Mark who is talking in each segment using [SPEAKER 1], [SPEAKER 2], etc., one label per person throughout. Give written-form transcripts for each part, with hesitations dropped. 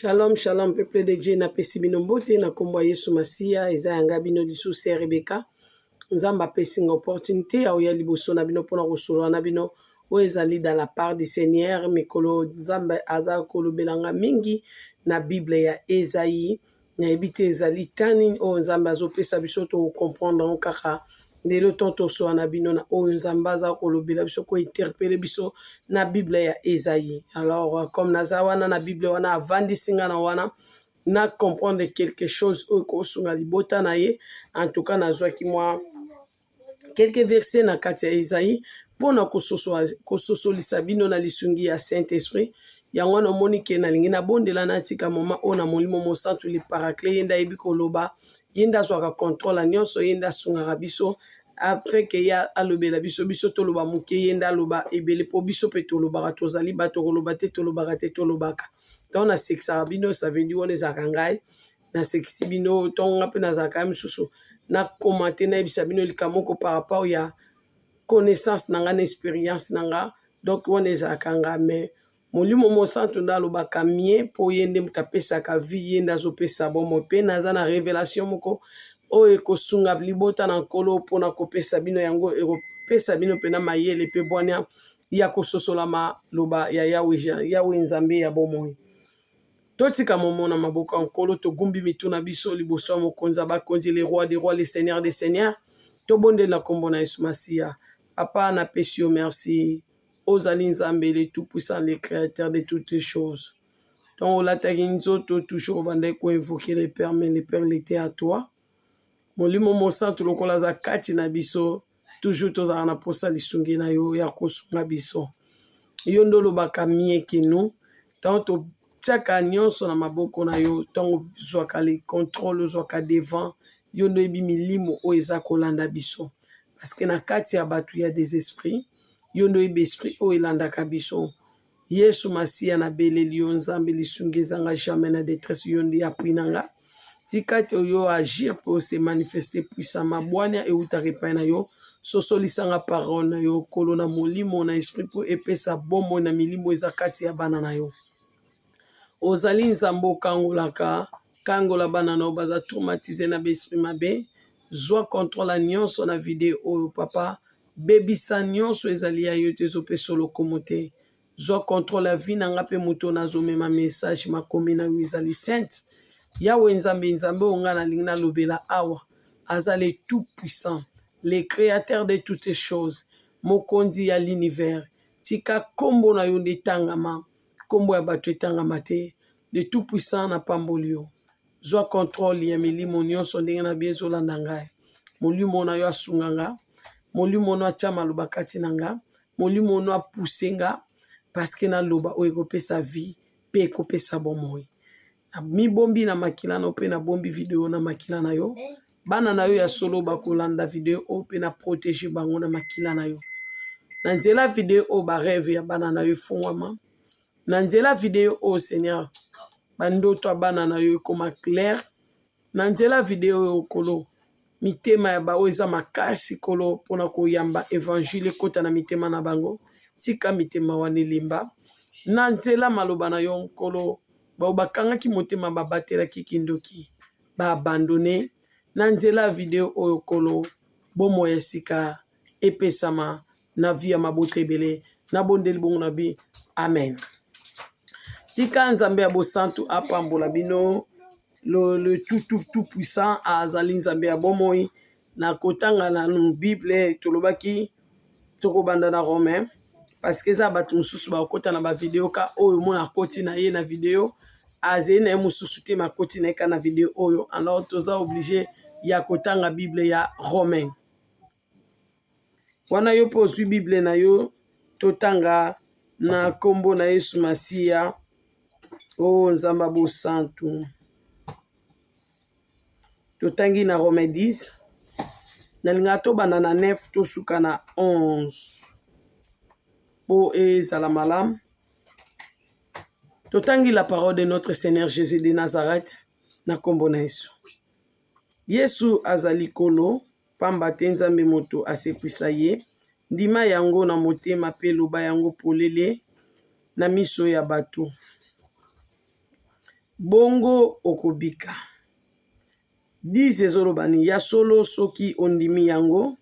[SPEAKER 1] Shalom, shalom, peuple de Dieu, napesi bino mbote na kombo ya Yesu Masiya, eza ya nga bino lisusu ya Rebecca. Nzambe apesi nga opportunité ya oya liboso na bino mpona kosolola na bino oyo ezali dans la part du Seigneur. Mikolo Nzambe aza kolobela nga mingi na Bible ya Esaïe. Nayebi te ezali temps nini oyo Nzambe azopesa biso tocomprendre yango kaka lelo to tosola na bino na oyo Nzambe aza kolobela biso kointerpeller biso na Bible ya Esaïe. Alors comme naza wana na Bible wana avandisi nga na wana na comprendre quelque chose oyo kosunga libota na ye. En tout cas nazwaki mwa quelques versets na kati ya Esaïe mpona kososolisa bino na lisungi ya Saint-Esprit. Yango wana omoni ke nalingi nabondela natika moma oyo na Molimo Mosantu le Paraclet, ye nde ayebi koloba, ye nde azwaka contrôle ya nyonso, ye nde asungaka biso afin ke ye alobela biso, biso toloba moke, ye nde aloba ebele, mpo biso mpe tolobaka, tozali bato koloba te, tolobaka te, tolobaka. Ntango nasekisaka bino, ça veut dire wana ezalaka ngai nasekisi bino. Ntongo nga mpe nazalaka ya mosusu nakoma te, nayebisa bino likambo moko par rapport ya connaissance na nga na expérience na nga. Donc wana ezalaka nga, mais Molimo Mosantu nde alobaka mie, mpo ye nde moto apesaka vie, ye nde azopesa bomoi. Mpe naza na révélation moko oyo ekosunga libota na Nkolo mpona kopesa bino yango, ekopesa bino mpena mayele mpe bwania ya kososola maloba ya Yawe, Yawe Nzambe ya bomoi. Totika momo na maboko ya Nkolo, togumbi mitu na biso liboso ya Mokonzi ya bakonzi, le Roi des rois, le Seigneur des seigneurs. Tobondeli na nkombo na Yesu Masiya. Papa, napesi yo merci. Ozali Nzambe le tout puissant, le créateur de toutes choses. Ntango olataki nzoto, toujours obandaki koinvoquer le Père, mais le Père l'était à toi. Molimo Mosantu lokola aza kati na biso, toujours tozalaka na posa lisungi na yo ya kosunga biso. Yo nde olobaka mieux que nous. Ntango totiaka nyonso na maboko na yo, ntango ozwaka le contrôle, ozwaka devant, yo nde oyebi milimo oyo eza kolanda biso, parce que na kati ya bato ya des esprits. Yo nde oyebi esprit oyo elandaka biso. Yesu Masiya, nabeleli yo Nzambe, lisungi ezanga jamais na détresse, yo nde appui na nga. Tika ete oyo agir mpe ose manifeste puissamment. Bwania eutaka epai na yo. Sosolisanga parole na yo, Kolo, na molimo na esprit, mpo epesa bomoi na milimo eza kati ya bana na yo. Ozali Nzambe okangolaka, kangola bana na yo baza traumatisé na baesprit mabe. Zwa contrôle ya nyonso na video oyo, papa. Bebisa nyonso ezali ya yo te, ezopesa lokomo te. Zwa contrôle ya vie na nga mpe moto nazomema message. Makomi na yo ezali sainte. Yawe Nzambe, Nzambe oyo ngai nalingi nalobela awa aza le tout puissant, le créateur de toutes choses, mokonzi ya l'univers. Tika nkombo na yo nde etangama, nkombo ya bato etangama te. Le tout puissant, napamboli yo. Zwa contrôle ya milimo nyonso ndenge na bi ezolanda ngai. Molimo na yo asunga nga, molimo no atia maloba kati na nga, molimo no apuse nga, parce que naloba oyo ekopesa vie mpe ekopesa bomoi. Mibombi na makila na yo mpe nabombi video na makila na yo. Bana na yo ya solo bakolanda video oyo mpe na protéger bango na makila na yo. Na nzela video oyo, barêve ya bana na yo efungwama. Na nzela video oyo, Seigneur, bandoto ya bana na yo ekoma clair. Na nzela video oyo, Kolo, mitema ya baoyo eza makasi, Kolo, mpona koyamba évangile ekɔta na mitema na bango, tika mitema wana elemba. Na nzela maloba na yo, Nkolo, bao bakangaki motema, babatelaki kindoki, baabandonner. Na nzela ya video oyo, Kolo, bomoi ya sika epesama na vie ya mabota ebele. Nabondeli bongo na bi, amen. Tika Nzambe ya bosantu apambola bino. Le tout tout tout puissant azali Nzambe ya bomoi. Na kotanga na Bible, tolobaki tokobanda na Romain, parce que eza bato mosusu bakota na bavideo ka oyo mona akoti na ye na video, azali na ye mosusu te, makoti na ye ka na video oyo. Alors toza obligé ya kotanga Bible ya Romain wana. Yo mpe ozwi Bible na yo, totanga na nkombo na Yesu Masiya. O Nzambe bosantu, totangi na Romain 10. Nalingaka tobanda na 9, tosuka na 11 mpo ezala malamu. Totangi la parole de notre Seigneur Jésus de Nazareth na nkombo na Yesu. Yesu azali Nkolo pamba te Nzambe moto asekwisa ye. Ndima yango na motema mpe loba yango polele na miso ya bato. Bongo okobika. 10 ezoloba nini? Ya solo, soki ondimi yango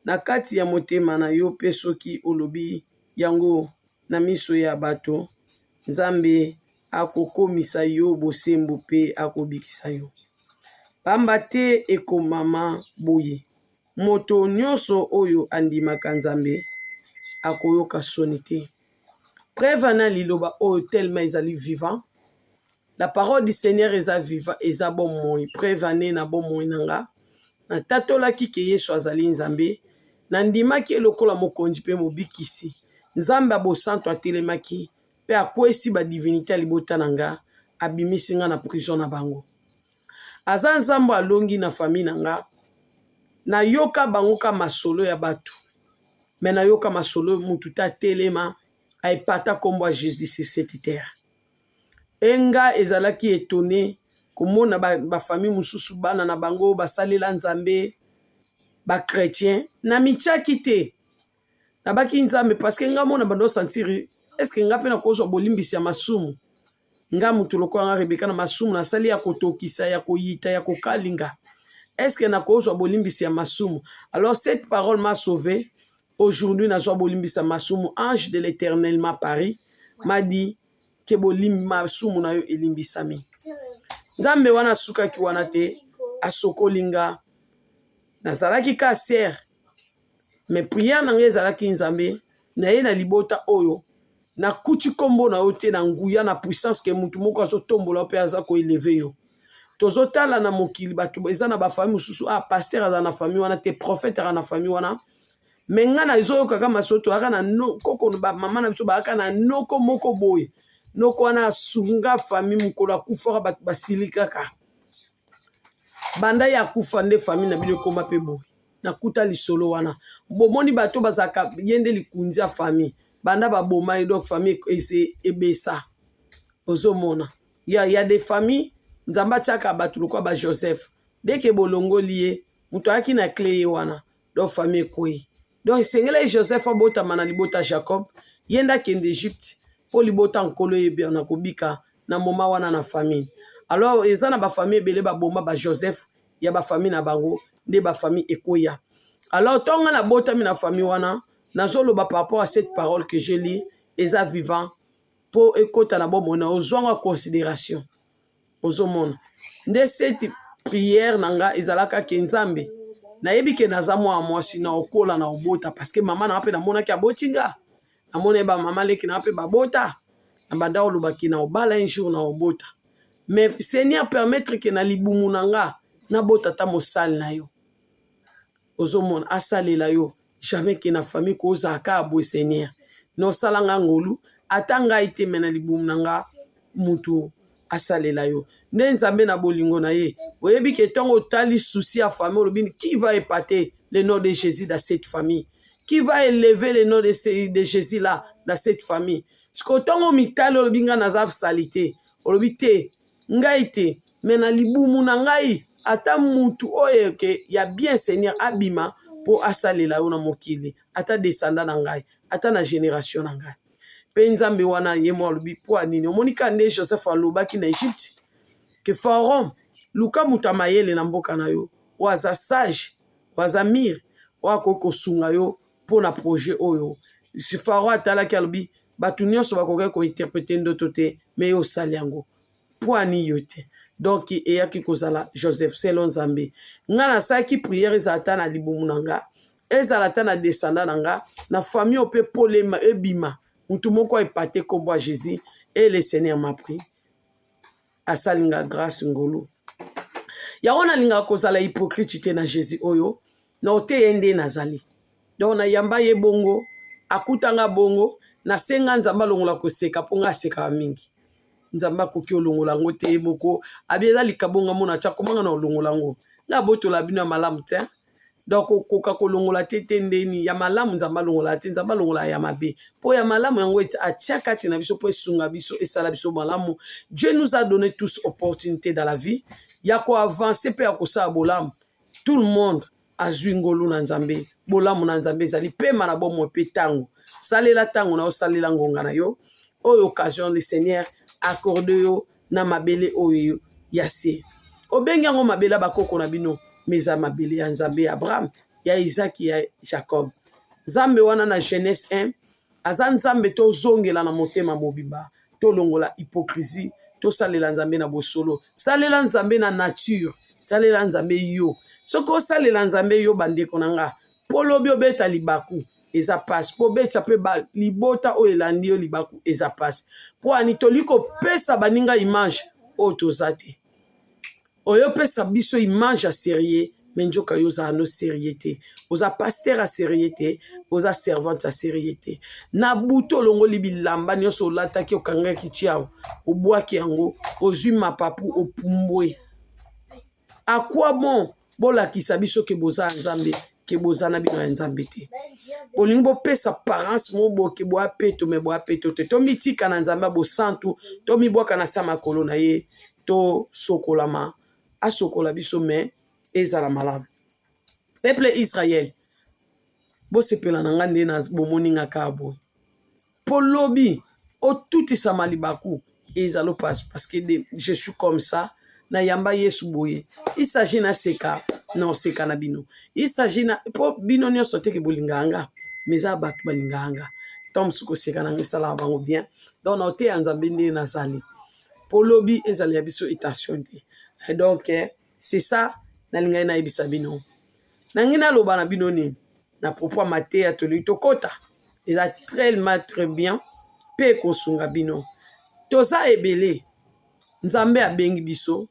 [SPEAKER 1] na kati ya motema na yo mpe soki olobi yango na miso ya bato, Nzambe akokomisa yo bosembo mpe akobikisa yo. Pamba te ekomama boye, Moto nyonso oyo andimaka Nzambe akoyoka soni te. Preuve na liloba oyo tellement ezali vivant. La parole du Seigneur eza vivant, eza bomoi. Preuve ane na bomoi na nga. Natatolaki ke Yesu azali Nzambe. Nandimaki ye lokola mokonzi mpe mobikisi. Nzambe ya bosantu atelemaki mpe akwesi ba divinite ya libota na nga, abimisi nga na prison na bango. Aza Nzambe alongi na famille na nga. Nayoka bango ka masolo ya bato. Mais nayoka masolo mutu te atelema aepata kombo ya Jesus sur cette terre. E nga ezalaki etonne komona ba, ba famille mosusu bana na bango basalela Nzambe ba chretien na mitiaki te nabaki Nzambe parce que nga mona bando sentir est-ce que nga pe nakozwa bolimbisi ya masumu nga mutu lokola nga Rebecca na masumu nasali ya kotokisa ya koyita ya kokalinga est-ce que nakozwa bolimbisi ya masumu? Alors cette parole m'a sauvé aujourd'hui. Nazwa bolimbisi ya masumu. Ange de l'Éternel m'a paru, m'a dit ke bolimbi masumu na yo elimbisami. Nzambe wana asukaki wana te, asokoli nga. Nazalaki ka sere, mais prière na ngai ezalaki: Nzambe, naye na libota oyo, nakuti nkombo na yo te na nguya, na puissance ke mutu moko azotombola mpe aza koélever yo. Tozotala na mokili, bato eza na bafamille mosusu, ah, pasteur aza na famille wana te, prophète aza na famille wana, mais ngai nazoyokaka masolo, toyaka na no, koko bamama na biso bayaka na noko moko boye. Noko wana asunga famille, mokolo akufaka bato basili kaka. Banda ye akufa nde famille na bino ekóma mpe boye. Nakuta lisolo wana, bomoni bato bazalaka ye nde likunzi ya famille, banda baboma ye, donc famille ese ebesa. Ozomona ya des familles, Nzambe atiaka bato lokola ba Joseph. Deke bolongoli ye, moto ayaki na clé ye wana, donc famille ekwei. Donc esengelaki Joseph abotama na libota Jacob, ye nde akende Egypte mpo libota nkolo eyebi na kobika na moma wana na famille. Alors eza na bafamille ebele baboma ba Joseph ya bafamille na bango, nde bafamille ekweya. Alors ntongo nabotami na famille wana, nazoloba par rapport à cette parole que je lis, eza vivant mpo ekɔta na bomoi na ozwanga considération. Ozomona nde cette prière na nga ezalaka ke Nzambe, nayebi ke naza mwana mwasi na okola na obota, parce que mama na nga mpe namonaki aboti nga, namoni bamama leki na nga mpe babota. Na banda olobaki na obala un jour na obota, mais Seigneur, permettre ke na libumu na nga nabota ata mosali na yo, ozomona, asalela yo. Jamais ke na famille kozala kaka boye. Seigneur, na osala nga ngolu, ata ngai te, mais na libumu na nga mutu asalela yo. Nde Nzambe na bolingo na ye, oyebi ke ntango otali souci ya famille, olobi: qui va épater le nom de Jésus dans cette famille? Qui va élever le nom de Jésus là dans cette famille? Siko ntango mitali, olobi: ngai naza sali te. Olobi te, ngai te, mais na libumu na ngai ata mutu oyo ke ya bien, Seigneur, abima mpo asalela yo na mokili, ata descendant na ngai, ata na génération na ngai. Mpe Nzambe wana ye mo alobi mpo anini? Omoni ka nde Joseph alobaki na Egypte ke Pharaon, luka moto ya mayele na mboka na yo, oyo aza sage, oyo aza mûr, oyo akoki kosunga yo mpo na projet oyo. Si Pharaon atalaki, alobi bato nyonso bakokaki kointerpréter ndoto te, mais ye osali yango, mpo ani yo te? Donc eyaki kozala Joseph selon Nzambe. Nga nasalaki prière, ezala ata na libumu na nga, ezala ata na descendant na nga, na famille oyo mpe polema ebima, mutu moko aépater nkombo ya Jésus. Et le Seigneur m'a pris, asali nga grâce, ngolu. Yango nalingaka kozala hypocrite te na Jésus oyo na oteya nde nazali. Donc nayamba ye bongo, akutanga bongo, nasenga Nzambe alongola koseka, mpo nga asekaka mingi. Nzambe akoki olongola yango te, ye moko abi eza likabo nga mona tia komanga na olongola yango, nga abotola bino ya malamu te. Donc okoka kolongola te te ndeni ya malamu Nzambe alongola te. Nzambe alongola ya mabe, mpo ya malamu yango atia kati na biso mpo esunga biso, esala biso malamu. Dieu nous a donné tous opportunité dans la vie ya koavancer mpe ya kosala bolamu. Tout le monde azwi ngolu na Nzambe, bolamu na Nzambe ezali pema na bomoi. Mpe ntango salela ntango na yo, salela ngonga na yo oyo occasion le Seigneur accorde yo. na mabele oyo ya se. Obengi yango mabele ya bakoko na bino, mais eza mabele ya Nzambe ya Abraham, ya Isaac, ya Jacob. Nzambe wana na Genèse 1 aza Nzambe tozongela na motema mobimba, tolongola hypocrisie, tosalela Nzambe na bosolo. Salela Nzambe na nature, salela Nzambe yo. Soki osalela Nzambe yo bandeko na nga, mpo lobi obeta libaku eza pasi, mpo obetisa mpe libota oyo elandi yo libaku eza pasi. Mpo ani toli kopesa baninga image oyo toza te. Oyo opesa biso image ya serieux, mais nzoka yo ozala no serieux te, oza pasteur ya serieux te, oza servante ya serieux te. Na butu olongoli bilamba nyonso olataki, okangaki tiao, obwaki yango, ozwi mapapu, opumbwe. À quoi bon bolakisa biso ke boza ya Nzambe, ke boza na bino ya Nzambe te? Bolingi bopesa apparence moko boke boya peto, me boya peto te. Tomitika na Nzambe ya bosantu, tomibwaka na sa makolo na ye, tosokolama, asokola biso, me ezala malamu. Peuple Israël, bosepela na nga nde na bomoni nga kaka boye, mpo lobi otutisama libaku ezalo pasi, parce que je suis comme ça. Nayamba Yesu boye, il s'agit naseka na oseka na bino, il s'agit na mpo bino nyonso teke bolingaka nga, mais eza bato balingaka nga. Ntango mosusu koseka na nga esalaka bango bien. Donc na oteya Nzambe nde nazali, mpo lobi ezala ya biso etension te. Donc c'est ça nalingai nayebisa bino. Nangi naloba na bino nini na propos ya mateya tolingi tokɔta, eza tellement très bien mpe ekosunga bino. Toza ebele, Nzambe abengi biso,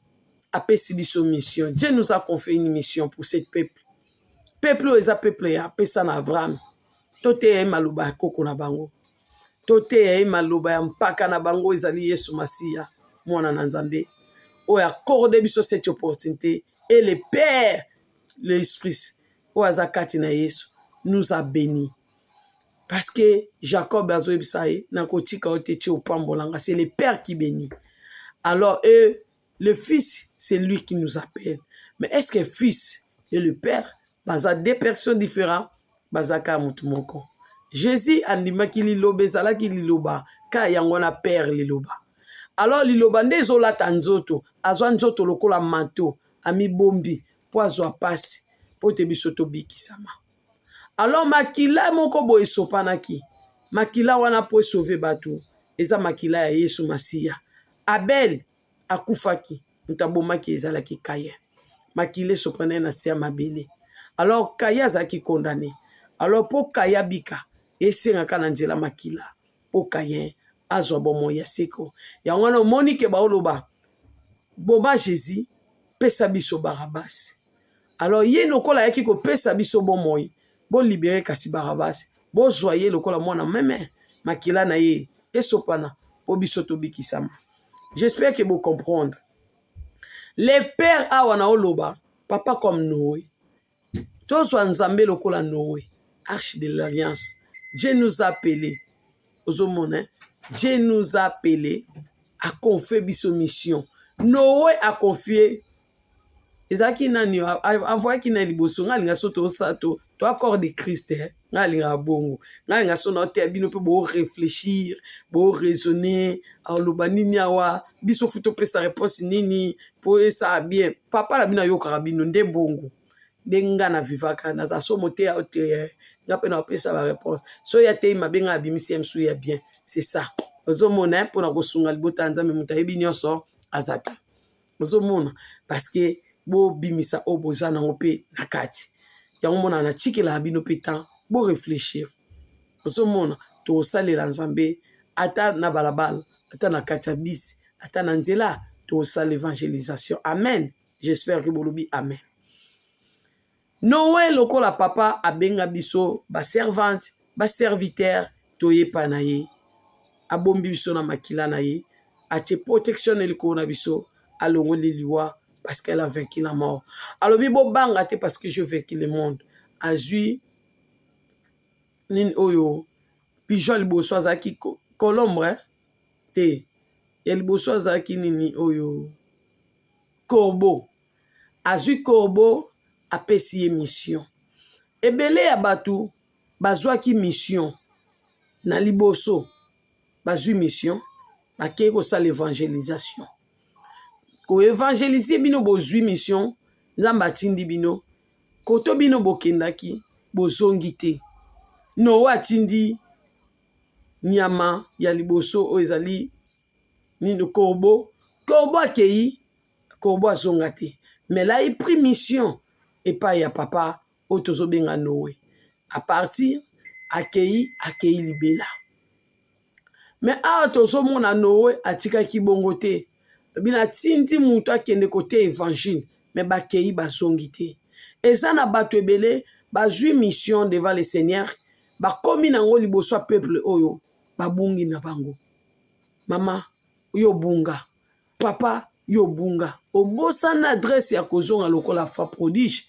[SPEAKER 1] apesi biso mission. Dieu nous a confié une mission pour cette peuple. Peuple oyo eza peuple ya apesa na Abraham. Toteya ye maloba ya koko na bango, toteya ye maloba ya mpaka na bango, ezali Yesu Masiya, mwana na Nzambe oyo accorde biso cette opportunité. Et le Père, l'Esprit oyo aza kati na Yesu, nous a béni, parce que Jacob azoyebisa ye: nakotika yo te ti opambolanga. C'est le Père qui bénit. Alors eux, le Fils, c'est lui qui nous appelle. Mais est-ce que Fils et le Père baza deux personnes différentes? Baza kaka motu moko. Jésus andimaki liloba, ezalaki liloba ka yango wana, Père liloba. Alors liloba nde ezolata nzoto, azwa nzoto lokola manteau, amibombi mpo azwa pasi mpo te biso tobikisama. Alors makila moko boye esopanaki, makila wana mpo esauve bato, eza makila ya Yesu Masiya. Abel akufaki, moto abomaki ezalaki Kayen. Makila esopanaki na se ya mabele. Alors Kayen azalaki condamné. Alors mpo Kayen abika, esengaka na nzela makila mpo Kayen azwa bomoi ya seko. Yango wana omoni ke baoloba: boma Jésus, pesa biso Barabasi. Alors ye lokola ayaki kopesa biso bomoi, bolibere kasi Barabasi, bozwa ye lokola mwana meme, makila na ye esopana mpo biso tobikisama. J'espère que bocomprendre. Le Père awa na oloba papa comme Noé, tozwa Nzambe lokola Noé, arche de l'alliance. Dieu nous a appelé, ozomona, Dieu nous a appelé, aconfie biso mission. Noé aconfie, ezalaki nani avoyaki na liboso? Ngai alinga so to accorde Christ, ngai alingaka bongo. Ngai alinga so naoteya bino mpe boréfléchir, boraisonner. Aloba nini awa? Biso fu topesa réponse nini mpo esala bien? Papa na bino ayokaka bino nde bongo nde nga na vivaka. Naza so moteya te, nga mpe na opesa baréponse. So ya tei mabe, ngai abimisi ye mosusu ya bien. C'est ça, ozomona, mpona kosunga libota ya Nzambe. Moto ayebi nyonso aza te, ozomona, parce que bobimisa oyo boza nango mpe na kati. Yango mona natikelaka bino mpe temps boréfléchir. Ozomona, tokosalela Nzambe ata na balabala, ata na kati ya bisi, ata na nzela, tokosala évangélisation. Amen. J'espère que bolobi amen. Noé lokola papa abenga biso baservante, baserviteur, toyepa na ye, abombi biso na makila na ye, atie protection na likolo na biso, alongoli liwa parce qu'elle a vaincu la mort. Alobi: bobanga te, parce que je vaincu le monde. Azwi nini oyo pigeon liboso azalaki colombe te, ya liboso azalaki nini oyo, corbeau. Azwi corbeau, apesi ye mission. Ebele ya bato bazwaki mission na liboso, bazwi mission, bakei kosala évangélisation. Koevangelize bino bozwi mission, Nzambe atindi bino koto bino bokendaki bozongi te. Noa atindi nyama ya liboso oyo ezali nini corbeau, corbeau akei, corbeau azonga te. Mais là il prit mission epai ya papa oyo tozobenga Noe. A partir akei, akei libela. Me awa tozomona Noe atikaki bongo te. Bino atindi moto akende koteya evangile, me bakei bazongi te. Eza na bato ebele bazwi mission devant le Seigneur, bakomi nango liboso ya peuple oyo babungi na bango. Mama, yo bunga. Papa, yo bunga. Obosana adresse ya kozonga lokola fa prodige.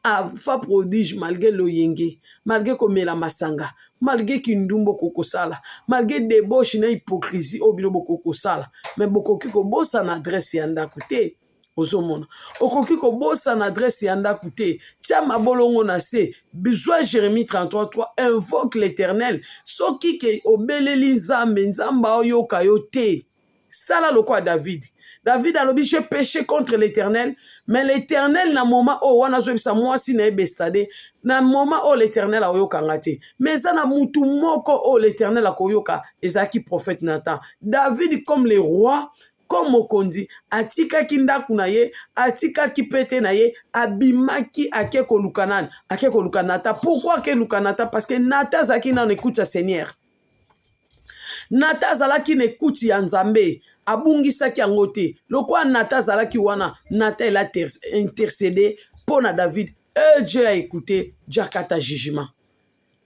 [SPEAKER 1] Ah, fa prodige malgré loyenge, malgré komela masanga, malgré kindumba okoki kosala, malgré debauche na hypocrisie oyo bino bokoki kosala, mais bokoki kobosana adresse ya ndako te. Ozomona, okoki kobosana adresse ya ndako te. Tia mabolongo na se, zwa Jérémie 33:3, invoque l'Éternel. Soki ke obeleli Nzambe, Nzambe aoyoka yo te. Sala lokola David. David alobi j'ai péché contre l'Éternel, mais l'Éternel na moment oyo wana azoyebisa mwasi na ye Bestade, na moment oyo l'Éternel akoyoka nga te. Mais eza na mutu moko oyo l'Éternel akoyoka, ezalaki prophète Nathan. David comme le roi, comme mokonzi, atikaki ndako na ye, atikaki pete na ye, abimaki ake koluka nani? Ake koluka Nathan. Pourquoi ake luka Nathan? Parce que Nathan azalaki nano écoute ya Seigneur. Nata azalaki na ekuti ya Nzambe, abungisaki yango te. Lokola Nata azalaki wana, Nata il a intercédé mpo na David. E Dieu a écouté, Dieu akata jugement.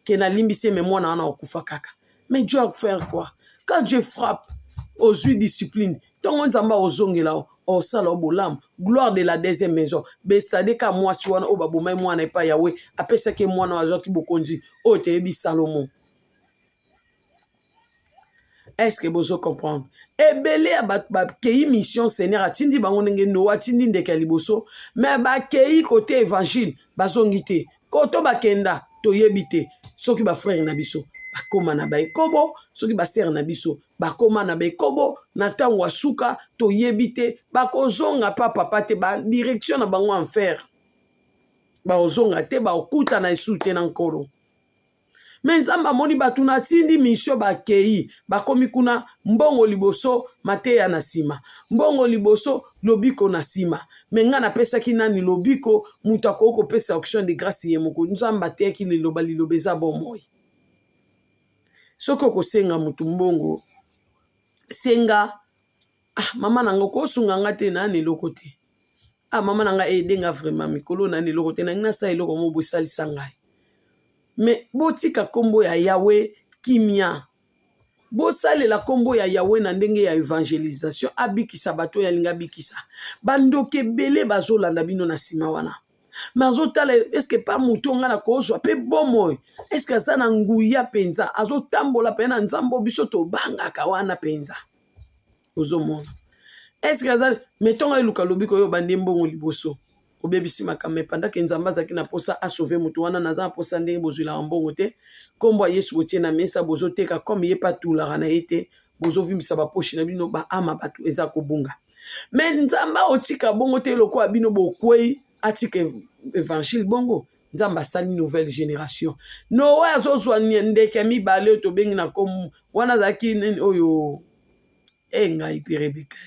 [SPEAKER 1] Ke nalimbisi ye, mais mwana wana akufa kaka. Mais Dieu a faire quoi? Quand Dieu frappe, ozwi discipline, ntongo Nzambe akozongela yo, osala yo bolamu. Gloire de la deuxième maison. Besade ka mwasi wana oyo babomai mwana epai Yawe, apesaki ye mwana oyo azwaki bokonzi oyo toyebi Salomo. Est-ce que bozo comprendre? Ebele ya bato bakei mission, Seigneur atindi bango ndenge Noa atindi ndeke ya liboso, mais bakei kote évangile, bazongi te. Koto bakenda toyebi te. Soki ba frère na biso bakoma na baekobo, soki ba sœur na biso bakoma na baekobo, na ntango ya suka toyebi te, bakozonga pa papa te, ba direction na bango enfer. Bakozonga te, bakokutana esu te na Nkolo. Me Nzambe amoni bato natindi mission bakei, bakomi kuna, mbongo liboso, mateya na nsima, mbongo liboso, lobiko na nsima. Me ngai napesaki nani lobiko? Moto akoki kopesa action de grâce ye moko. Nzambe ateyaki liloba, liloba eza bomoi. Soki okosenga moto mbongo, senga ah mama na nga okosunga nga te na eloko te. Ah mama na nga aide nga vraiment mikolo na eloko te, nangi nasala eloko moko bosalisa ngai. Me botika kombo ya Yawe kimia. Bosalela kombo ya Yawe na ndenge ya evangelisation, abikisa bato oyo alingi abikisa. Bandoki ebele bazolanda bino na nsima wana. Me azotala eske pa moto ngai nakozwa mpe bomoi, eske aza na nguya mpenza, azotambola mpe na Nzambe biso tobangaka wana mpenza. Ozomona eske aza me ntongo eluka lobiko oyo obandi mbongo liboso obebisi makambo epandaki Nzambe azalaki na mposa asauve moto wana. Naza na mposa ndenge bozwilaka mbongo te, nkombo ya Yesu botie na mesa bozoteka comme ye mpe atulaka na ye te, bozovimbisa baposhi na bino, baama bato eza kobunga. Me Nzambe aotika bongo te, lokola bino bokwei atika evangile bongo. Nzambe asali nouvelle génération. Noe azozwa ndeke mibale oyo tobengi na kombo wana azalaki nini oyo e ngai mpe Rebeka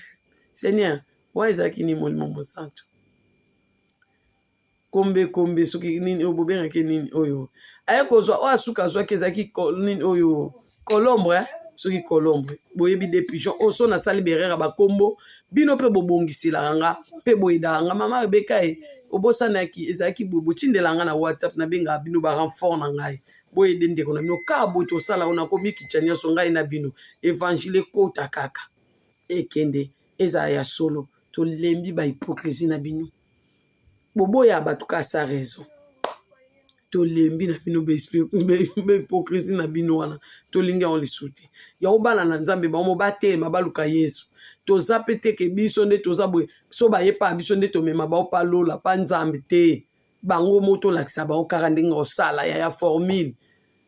[SPEAKER 1] Seigneur wana ezalaki nini Molimo Mosantu kombe kombe soki nini oyo bobengaki nini oyo aye kozwa oyo asuka azwaki ezalaki nini oyo colombre eh? Soki colombre boyebi de pigeon oyo so nasali berere bakombo bino mpe bobongiselaka nga mpe boyedaka nga mama Rebeka ye obosanaki ezalaki boye botindela nga na WhatsApp, nabengaka bino ba renfort na ngai boyede ndeko na bino kaka boye tosala oyo nakomikitya nyonso ngai na bino evangile ekota kaka ekende ezala ya solo. Tolembi ba hypocrisie na bino, boboya bato kaka sa raison. Tolembi na bino ba hypocrisie na bino wana, tolingi yango lisusu te. Yango bana na Nzambe bango batelema baluka Yesu. Toza pe te ke biso nde toza boye, so baye pa biso nde tomema bao pa lola pa Nzambe te. Bango mo tolakisa bango kaka ndenge osala yaya formule.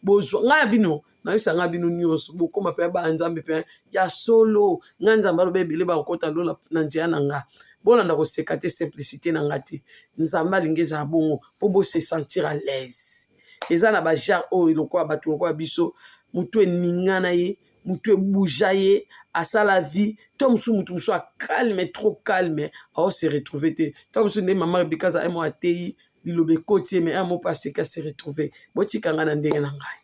[SPEAKER 1] Bozwa ngai ya bino, nayebisa ngai bino nyonso, bokoma mpe bana Nzambe mpe ya solo. Ngai Nzambe aloba ebele bakokota lola na nzela na ngai. Bolanda koseka te, simplicité na ngai te. Nzambe alingi ezala bongo mpo bo se sentir à l'aise. Eza na ba genre oyo lokola bato lokola biso, motu eningana ye, motu ebuja ye, asala vie to mosusu, motu mosusu acalme, trop calme, ao se retrouver te. To mosusu nde mama Rebeka aza mo ateyi liloba ekoti ye, mais un mot mpe aseki ase retrouver. Botika ngai na ndenge na ngai.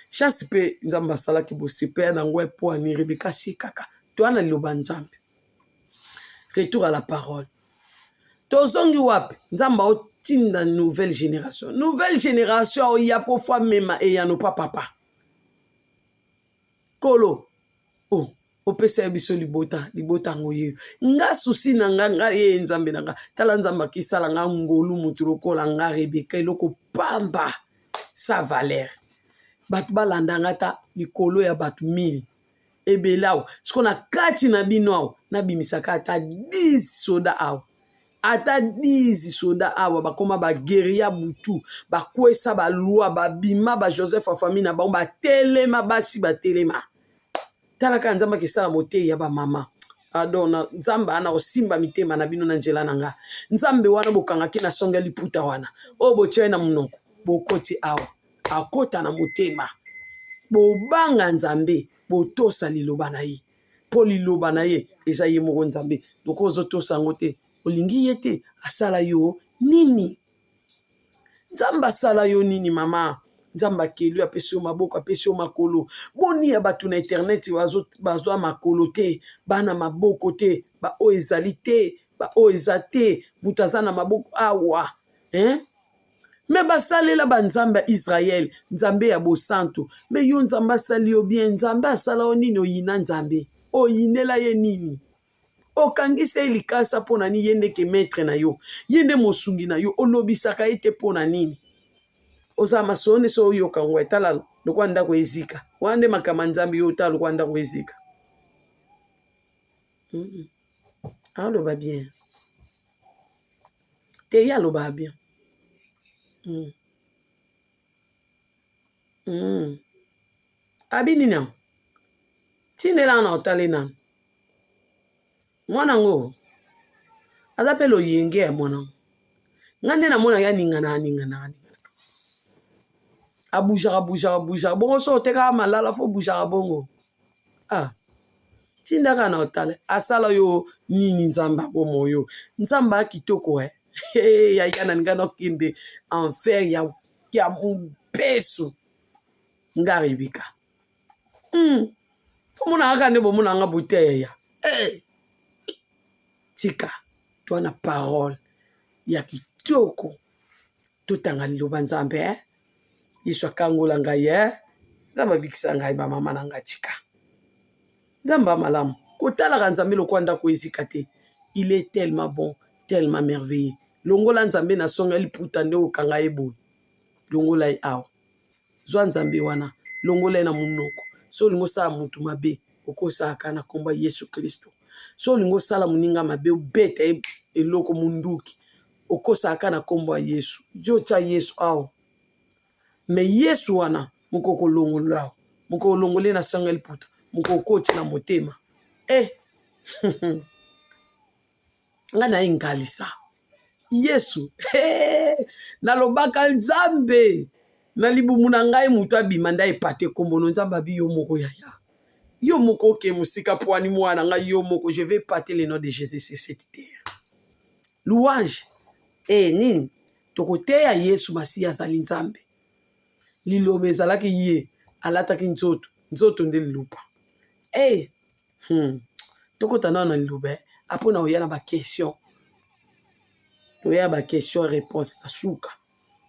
[SPEAKER 1] Chance mpe Nzambe asalaki bosepela na yango epo ani Rebeka asekaka. Toya na liloba Nzambe, retour à la parole. Tozongi wapi? Nzambe aotinda nouvelle génération, nouvelle génération aoya mpo fo amema eyano pa papa Kolo. Oh, opesa ya biso libota, libota yango yeyo. Nga susi na nga, nga ye Nzambe na nga. Tala Nzambe akisala nga ngolu, motu lokola nga Rebeka, eloko pamba sa valeur. Bato balanda nga ata likolo ya bato 1000 ebele awa. Siko na kati na bino awa nabimisaka ata 10 soda awa, ata 10 soda awa bakoma baguerilla butu, bakwesa balwa, babima ba Joseph ya famille na bango, batelema, basi batelema. Tala kaka Nzambe akesala moteyi ya bamama. Pardon na Nzambe ana kosimba mitema na bino na nzela na nga. Nzambe wana bokangaki na songe ya liputa wana, oyo botiai na monoko, bokoti awa, akota na motema. Bobanga Nzambe, botosa liloba na ye, mpo liloba na ye eza ye moko Nzambe. Lokola ozotosa yango te, olingi ye te, asala yo nini? Nzambe asala yo nini mama? Nzambe akeli yo, apesi yo maboko, apesi yo makolo. Boni ya bato na internet bazwa makolo te, bana maboko te, baoyo ezali te, baoyo eza te, moto aza na maboko awa, hein? Me basalela banzambe ya Israel, Nzambe ya bosantu. Me yo Nzambe asali yo bien, Nzambe asala yo nini? Oyina Nzambe, oyinela ye nini? Okangisa ye likasa mpo na nini? Ye nde ke maître na yo, ye nde mosungi na yo, olobisaka ye te mpo na nini? Ozala masolo nde so oyoka ngo, tala lokola ndako ezika wana nde makambo ya Nzambe. Yo otala lokola ndako ezika. Aloba bien te, ye alobaka bien. Abi nini yango tindelanga na otali nanu mwana yango aza mpe loyenge ya mwana yango. Nga nde namonaki aningana, aningana, aningana, abujaka, bujaka, bujaka bongo. So otekaka malala, fo bujaka bongo. Ah, tindaka na otala asala yo nini? Nzambe abomo yo, Nzambe akitoko e yaya na ninga nakende enfer ya mobesu. Nga Rebeka, Omona kaka nde bomona nga bote yaya. Hey! Tika toa na parole ya kitoko, totanga liloba Nzambe, eh? Yesu akangola ngai, eh? Nzambe abikisa ngai, bamama na ngai. Tika Nzambe ya malamu. Kotalaka Nzambe lokola ndako ezika te. Il est tellement bon, tellement merveilleux. Longola Nzambe na songa liputa nde okanga ye boye, longola ye awa. Zwa Nzambe wana, longola ye na monoko. So olingi osala motu mabe, okosalaka na nkombo ya Yesu Kristo. So olingi osala moninga mabe, obeta ye eloko munduki, okosalaka na nkombo ya Yesu. Yo tia Yesu awa, me Yesu wana moko kolongola awa, moko kolongola ye na sanga liputa, moko okoti na motema eh. Nga na ye ngalisa Yesu. Hey, nalobaka Nzambe na libumu na ngai, moto abima nde epate kombono. Nzambe abi yo moko yaya, yo moko oke mosika pwani mwana ngai, yo moko je vais épater le nom de Jésus sur cette terre. Louange e nini tokoteya? Yesu Masiya azali Nzambe. Liloba ezalaki ye, alataki nzoto, nzoto nde liloba. Hey, Tokota nano na liloba apo na oya na baquestion, toya baquestion réponse na suka.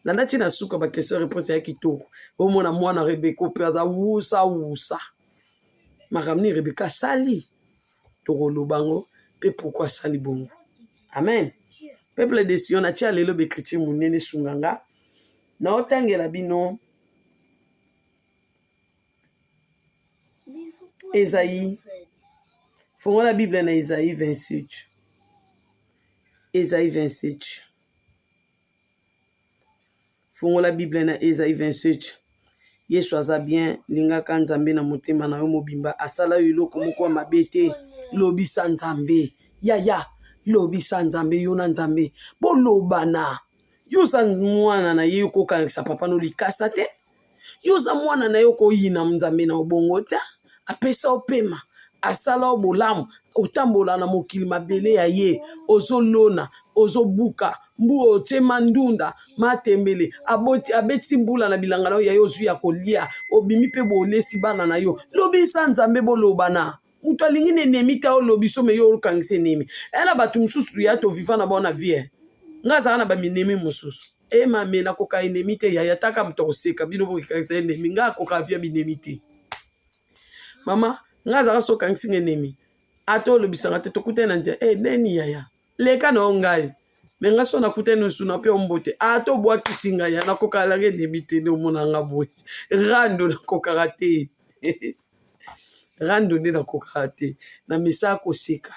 [SPEAKER 1] Landa ti na suka, baquestion réponse ya kitoko. Omona mwana Rebeka mpe aza wusa wusa. Makambo nini Rebeka asali? Tokoloba yango mpe pourquoi asali bongo. Amen. Peuple de Sion, natia lelo baécriture monene, esunga nga naotangela bino Esaïe. Fongola Bible na Esaïe 27, Esaïe 27. Fongola Bible na Esaïe 27. Yesu aza bien, lingaka Nzambe na motema na yo mobimba, asala yo eloko moko ya mabe te. Lobisa Nzambe, yaya, lobisa Nzambe, yo na Nzambe bolobana. Yo oza mwana na ye, okokangisa papa no likasa te. Yo oza mwana na ye, okoyina Nzambe na obongo te. Apesa yo pema, asala yo bolamu, otambola na mokili mabele ya ye, ozolona, ozobuka mbu, otie mandunda matembele, aboti abetisi mbula na bilanga na yo, ya yo ozwi ya kolia, obimi mpe bolesi bana na yo. Lobisa Nzambe, bolobana. Moto alingi na enemi te, olobi so me yo okangisa enemi. Eya na bato mosusu ya toviva na bao na vie. Nga azala na baminemi mosusu e mame, nakoka enemi te yaya, taka moto akoseka bino bokekangisa enemi. Nga akoka vie binemi te mama, nga azalaka so okangisi nga enemi, ata olobisanga te, tokutani na nzela e neni yaya, leka na yo ngai me nga so nakutani osuna mpe ombote, ata obwakisi ngai ya, nakokaka langa enemi te. Nde omona nga boye rando, nakokaka te rando, nde nakokaka te na mesa koseka.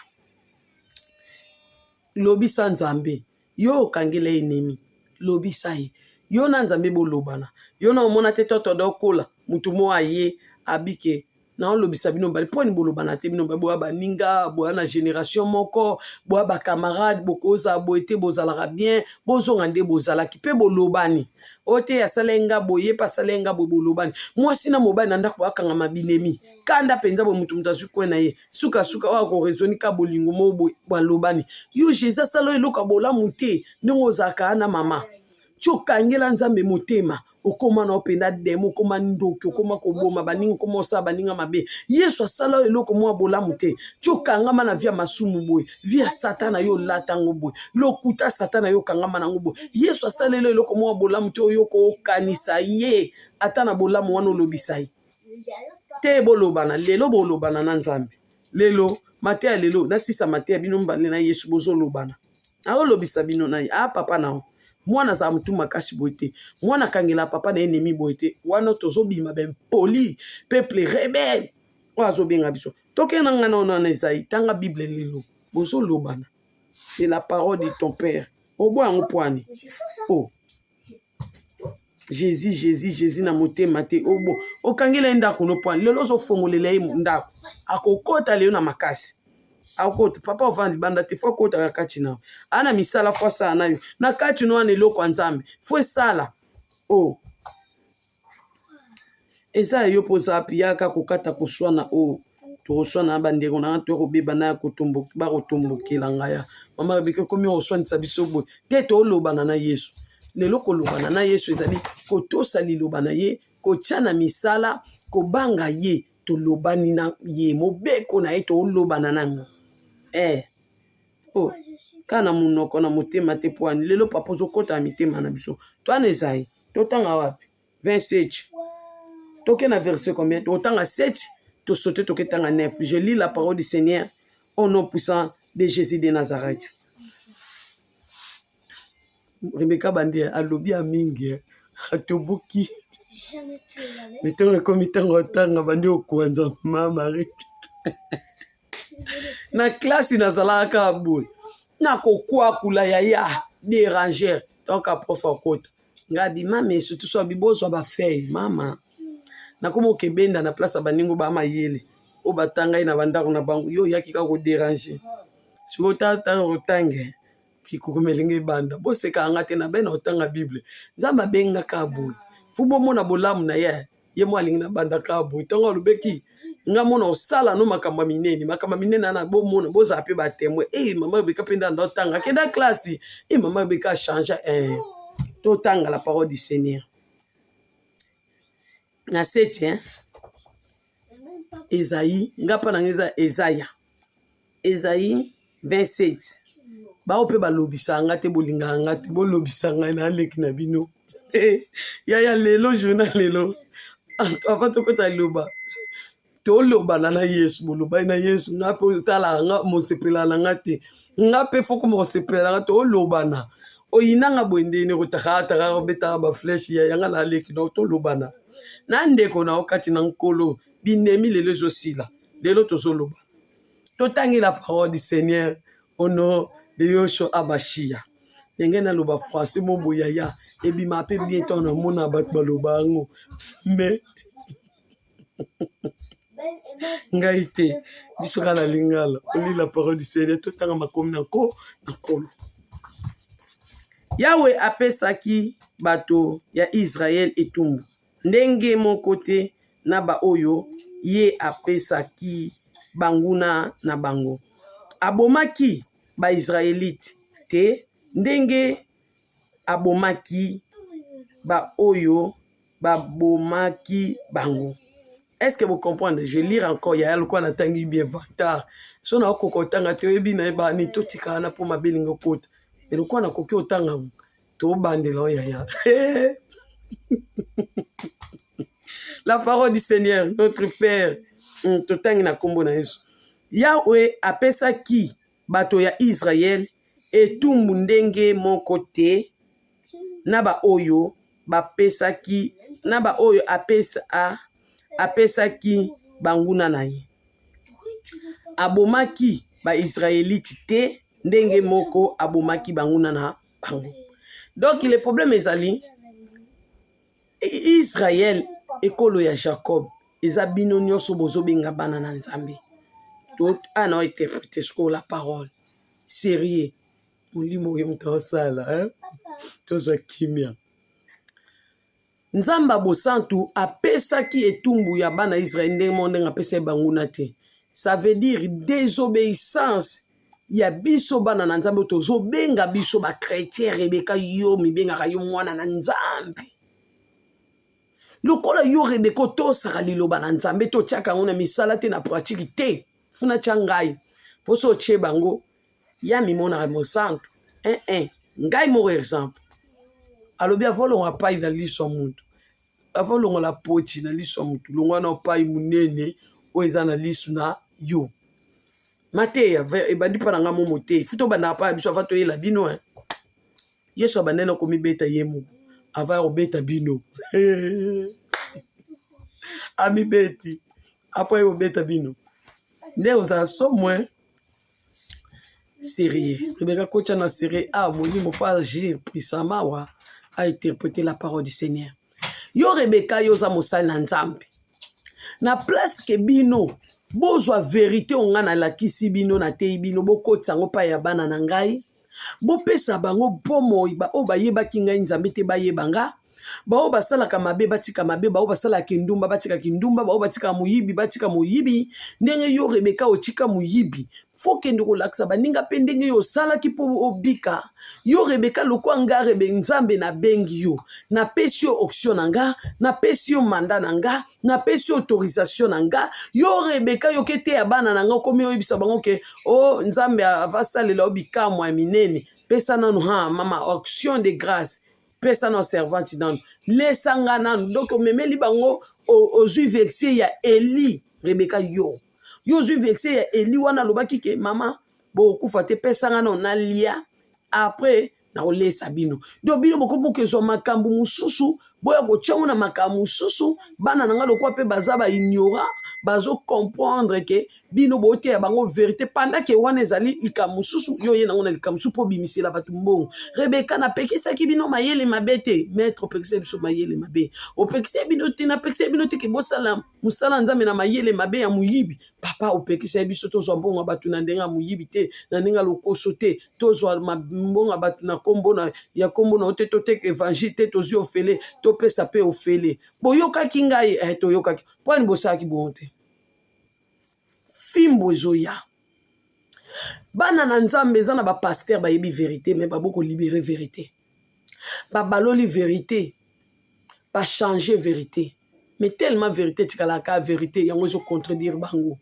[SPEAKER 1] Lobisa Nzambe, yo okangela enemi, lobisa ye, yo na Nzambe bolobana. Yo na omona te toto okola motu mo aye abike naolobisa bino mibale mpo nini bolobana te? Bino mibale boya baninga, boya na génération moko, boya bacamarade, bokozala boye te, bozalaka bien, bozonga nde bozalaki mpe bolobani. Oyo te asala ye nga boye, ye mpe asala ye nga boye, bolobani. Mwasi na mobali na ndako bakangama binemi, kanda mpenza boye, motu moto azwi kwe na ye, sukasuka oyo akoraisonner ka bolingo moko boye, balobani. Yo Jésus asala oyo eloko ya bolamu te, ndenge ozalaka na mama ti okangela Nzambe motema, okóma na mpenza démon, okóma ndoki, okóma koboma baninga, okóma osala baninga mabe. Yesu asala oyo eloko mwa bolamu te, ti okangama na vie ya masumu boye, vie ya Satana, yo olata yango boye, lokuta Satana, yo okangama nango boye. Yesu asaleli eloko mwa bolamu te, oyo kokanisa ye ata na bolamu wana, olobisa ye te. Bolobana lelo, bolobana na Nzambe lelo. Mateya lelo, nasisa mateya, bino mibale na Yesu bozolobana, aolobisa bino na ye. A papa na yo, mwana azala motu makasi boye te, mwana akangela papa na ennemi boye te. Wana tozobima baimpoli, peuple rebelle oyo azobenga biso. Tokende na ngai na wana ezali tanga Bible lelo, bozolobana. C'est la parole de ton père, oboya yango pwani? Oh Jésus, Jésus, Jésus na motema te, obo okangela ye ndako no pwani? Lelo ozofongolela ye ndako, akokota lelo na makasi, akota. Papa ovanda libanda te, faut akotaka kati na yo, aa na misala faut asala na yo na kati no wana. Eloko ya Nzambe faut esala o oh. Eza ya yo mpo oza api yaka kokata koswana oyo tokoswana na bandeko na nga, tokobeba na ya bakotombokela ngai ya mama Rebeka ekomi koswanisa biso boye te. Tolobana na Yesu lelo. Kolobana na Yesu ezali kotosa liloba na ye, kotia na misala, kobanga ye. Tolobani na ye, mobeko na ye tolobana nango eh. Oh, kaka na monoko, na motema te po ani? Lelo papa ozokɔta na mitema na biso. Towana ezali totanga wapi? 27, toke na verset combien? Totanga 7, tosaute, toketanga 9. Je lis la parole du Seigneur au nom puissant de Jésus de Nazareth. Rebeka bandi alobi ya mingi, atoboki me ntango ekomi ntango otanga, bandi okwanza. Ma Marie, na klasi nazalaka kaka boye, nakokwakula yaya déranger. Donc prof akota, ngai bima me surtout so abi bozwa bafeuille, mama nakoma okebenda na place ya baningo bamayele oyo batanga ye na bandako na bango. Yo oyaki kaka kodéranger, sikoyo tata otange kikokomelinga ebanda. Bosekaka nga te, na be na otanga Bible. Nzambe abengaka boye, faut bomona bolamu na ye. Ye mo alingi na bandaka boye, ntango alobeki nga mona osala no makambo ya minene, makambo ya minene wana bomona, bozala mpe batémoin. E mama Rebeka mpe ndanda otanga, akenda classe. E mama Rebeka change eh. Totanga la parole du Seigneur na 7 hein? Esaïe, nga mpa nanga eza Ezaya, Esaïe 27. Bao mpe balobisa nga te, bolingaka nga te, bolobisa ngai na aleki na bino yaya. Lelo journal lelo, avant tokota liloba, tolobana na Yesu. Bolobani na Yesu. Nga mpe otalaka nga, mosepela na nga te, nga mpe faut koma kosepela nga. Tolobana. Oyinanga boye ndeni kotakataka, kobetaka baflèche ya yanga na aleki na. Tolobana na ndeko na yo kati na Nkolo. Binemi lelo ezosila, lelo tozolobana. Totangi la parole du Seigneur au nom de Yoshua Amashia. Ndenge naloba français mo boyaya ebima mpe bien ntango namona bato baloba yango mais ngai te biso kaka na lingala oli la parole du seigneur totanga makomi na nko na nkolo yawe apesaki bato ya israele etumbu ndenge moko te na baoyo ye apesaki banguna na bango abomaki Ba-Israelite te ndenge abomaki baoyo babomaki bango. Est-ce que vous comprenez? Je lire encore yaya lokola natangi bien vantard. So nakoka kotanga te oyebi na ye bani totikala na mpo mabe elingi okota. Mais lokola nakoki otanga yango tobandela oyo yaya. La parole du Seigneur, notre Père, totangi na kombo na Yesu. Yawe apesaki bato ya Israele etumbu ndenge moko te na baoyo bapesaki na baoyo apesa, a, apesaki banguna na ye. Abomaki Baisraelite te ndenge moko abomaki banguna na bango. Donc le problème ezali Israël ekolo ya Jacob eza bino nyonso bozobenga bana na Nzambe. To ana interprete sikoyo la parole sérieux molimo oyo moto asala hein? Tozwa kimia. Nzambe ya bosantu apesaki etumbu ya bana Israël ndenge moko ndenge apesaki banguna te. Ça veut dire désobéissance ya biso bana na Nzambe tozobenga biso ba chrétien. Rebeka, yo mibengaka yo mwana na Nzambe, lokola yo Rebeka otosaka liloba na Nzambe te, otiaka yango na misala te, na pratique te, funa tya ngai mposo otie bango ya mimonaka mosantu eh, eh. Ngai moko exemple alobi avolonga pai na liso ya motu, avolongola poti na liso ya motu, longwa na pai monene oyo eza na liso na yo. Mateya ebandi mpa na ngai mo moteyi futa obandaka mpa ya biso ava toyela bino eh. Yesu abandaki na komibeta ye moko ava ya kobeta bino amibeti apo ye kobeta bino nde ozala somo eh. Sérieux Rebecca kotya na sérieux ah molimo faut agir puissamment wa a interpréter la parole du Seigneur. Yo Rebecca, yo oza mosali na Nzambe, na place ke bino bozwa verite oyo ngai nalakisi bino, nateyi bino, bokotisa yango mpai ya bana na ngai, bopesa bango bomoi. Baoyo bayebaki ngai Nzambe te bayeba nga, baoyo basalaka mabe batika mabe, baoyo basalaka kindumba batika kindumba, baoyo batikaka moyibi batika moyibi. Ndenge yo Rebeka otika moyibi, fo kende kolakisa baninga mpe ndenge yo osalaki mpo obika. Yo Rebeka, lokwa nga Rebe Nzambe nabengi yo, napesi yo option na nga, napesi yo manda na nga, napesi yo autorisation na nga. Yo Rebeka, yo ke teya bana na nga, okomi oyebisa bango ke o oh, Nzambe avasalela yo bikamwa ya minene. Pesa nanu ha mama action de grâce, pesa na servante nanu, lesa nga nanu. Donc omemeli bango, ozwi verset ya Eli. Rebeka, yo ozwi verset ya Eli wana alobaki ke mama bokokufa te, pesa nga nano nalia, après nakolesa bino. Donc bino bokomi bokezwa makambo mosusu, boya kotia ngo na makambo mosusu. Bana na nga lokwa mpe baza ba ignorant, bazo comprendre ke bino boteya bango verité pendant ke wana ezali likambo mosusu. Yo oye nango na likambo mosusu mpo obimisela bato mbongo. Rebeka, napekisaki bino mayele mabe te. Maître, opekisaki biso mayele mabe, opekisaki bino te, napekisaki bino te ke bosala mosala Nzambe na mayele mabe ya moyibi. Papa, opekisaki biso tozwa mbongo ya bato na ndenge ya moyibi te, na ndenge ya lokoso te, tozwa mbongo ya bato na kombo na ya kombo na yo te, toteka évangile te, tozwi ofele, topesa mpe ofele. Boyokaki ngai eh, toyokaki. Mpo ani bosalaki bongo te? Fimbo ezoya. Bana na Nzambe eza na bapaster bayebi verité, me babo kolibere verité, babaloli verité, bachange verité, mais tellement verité etikalaka verité, yango ezocontredire bango.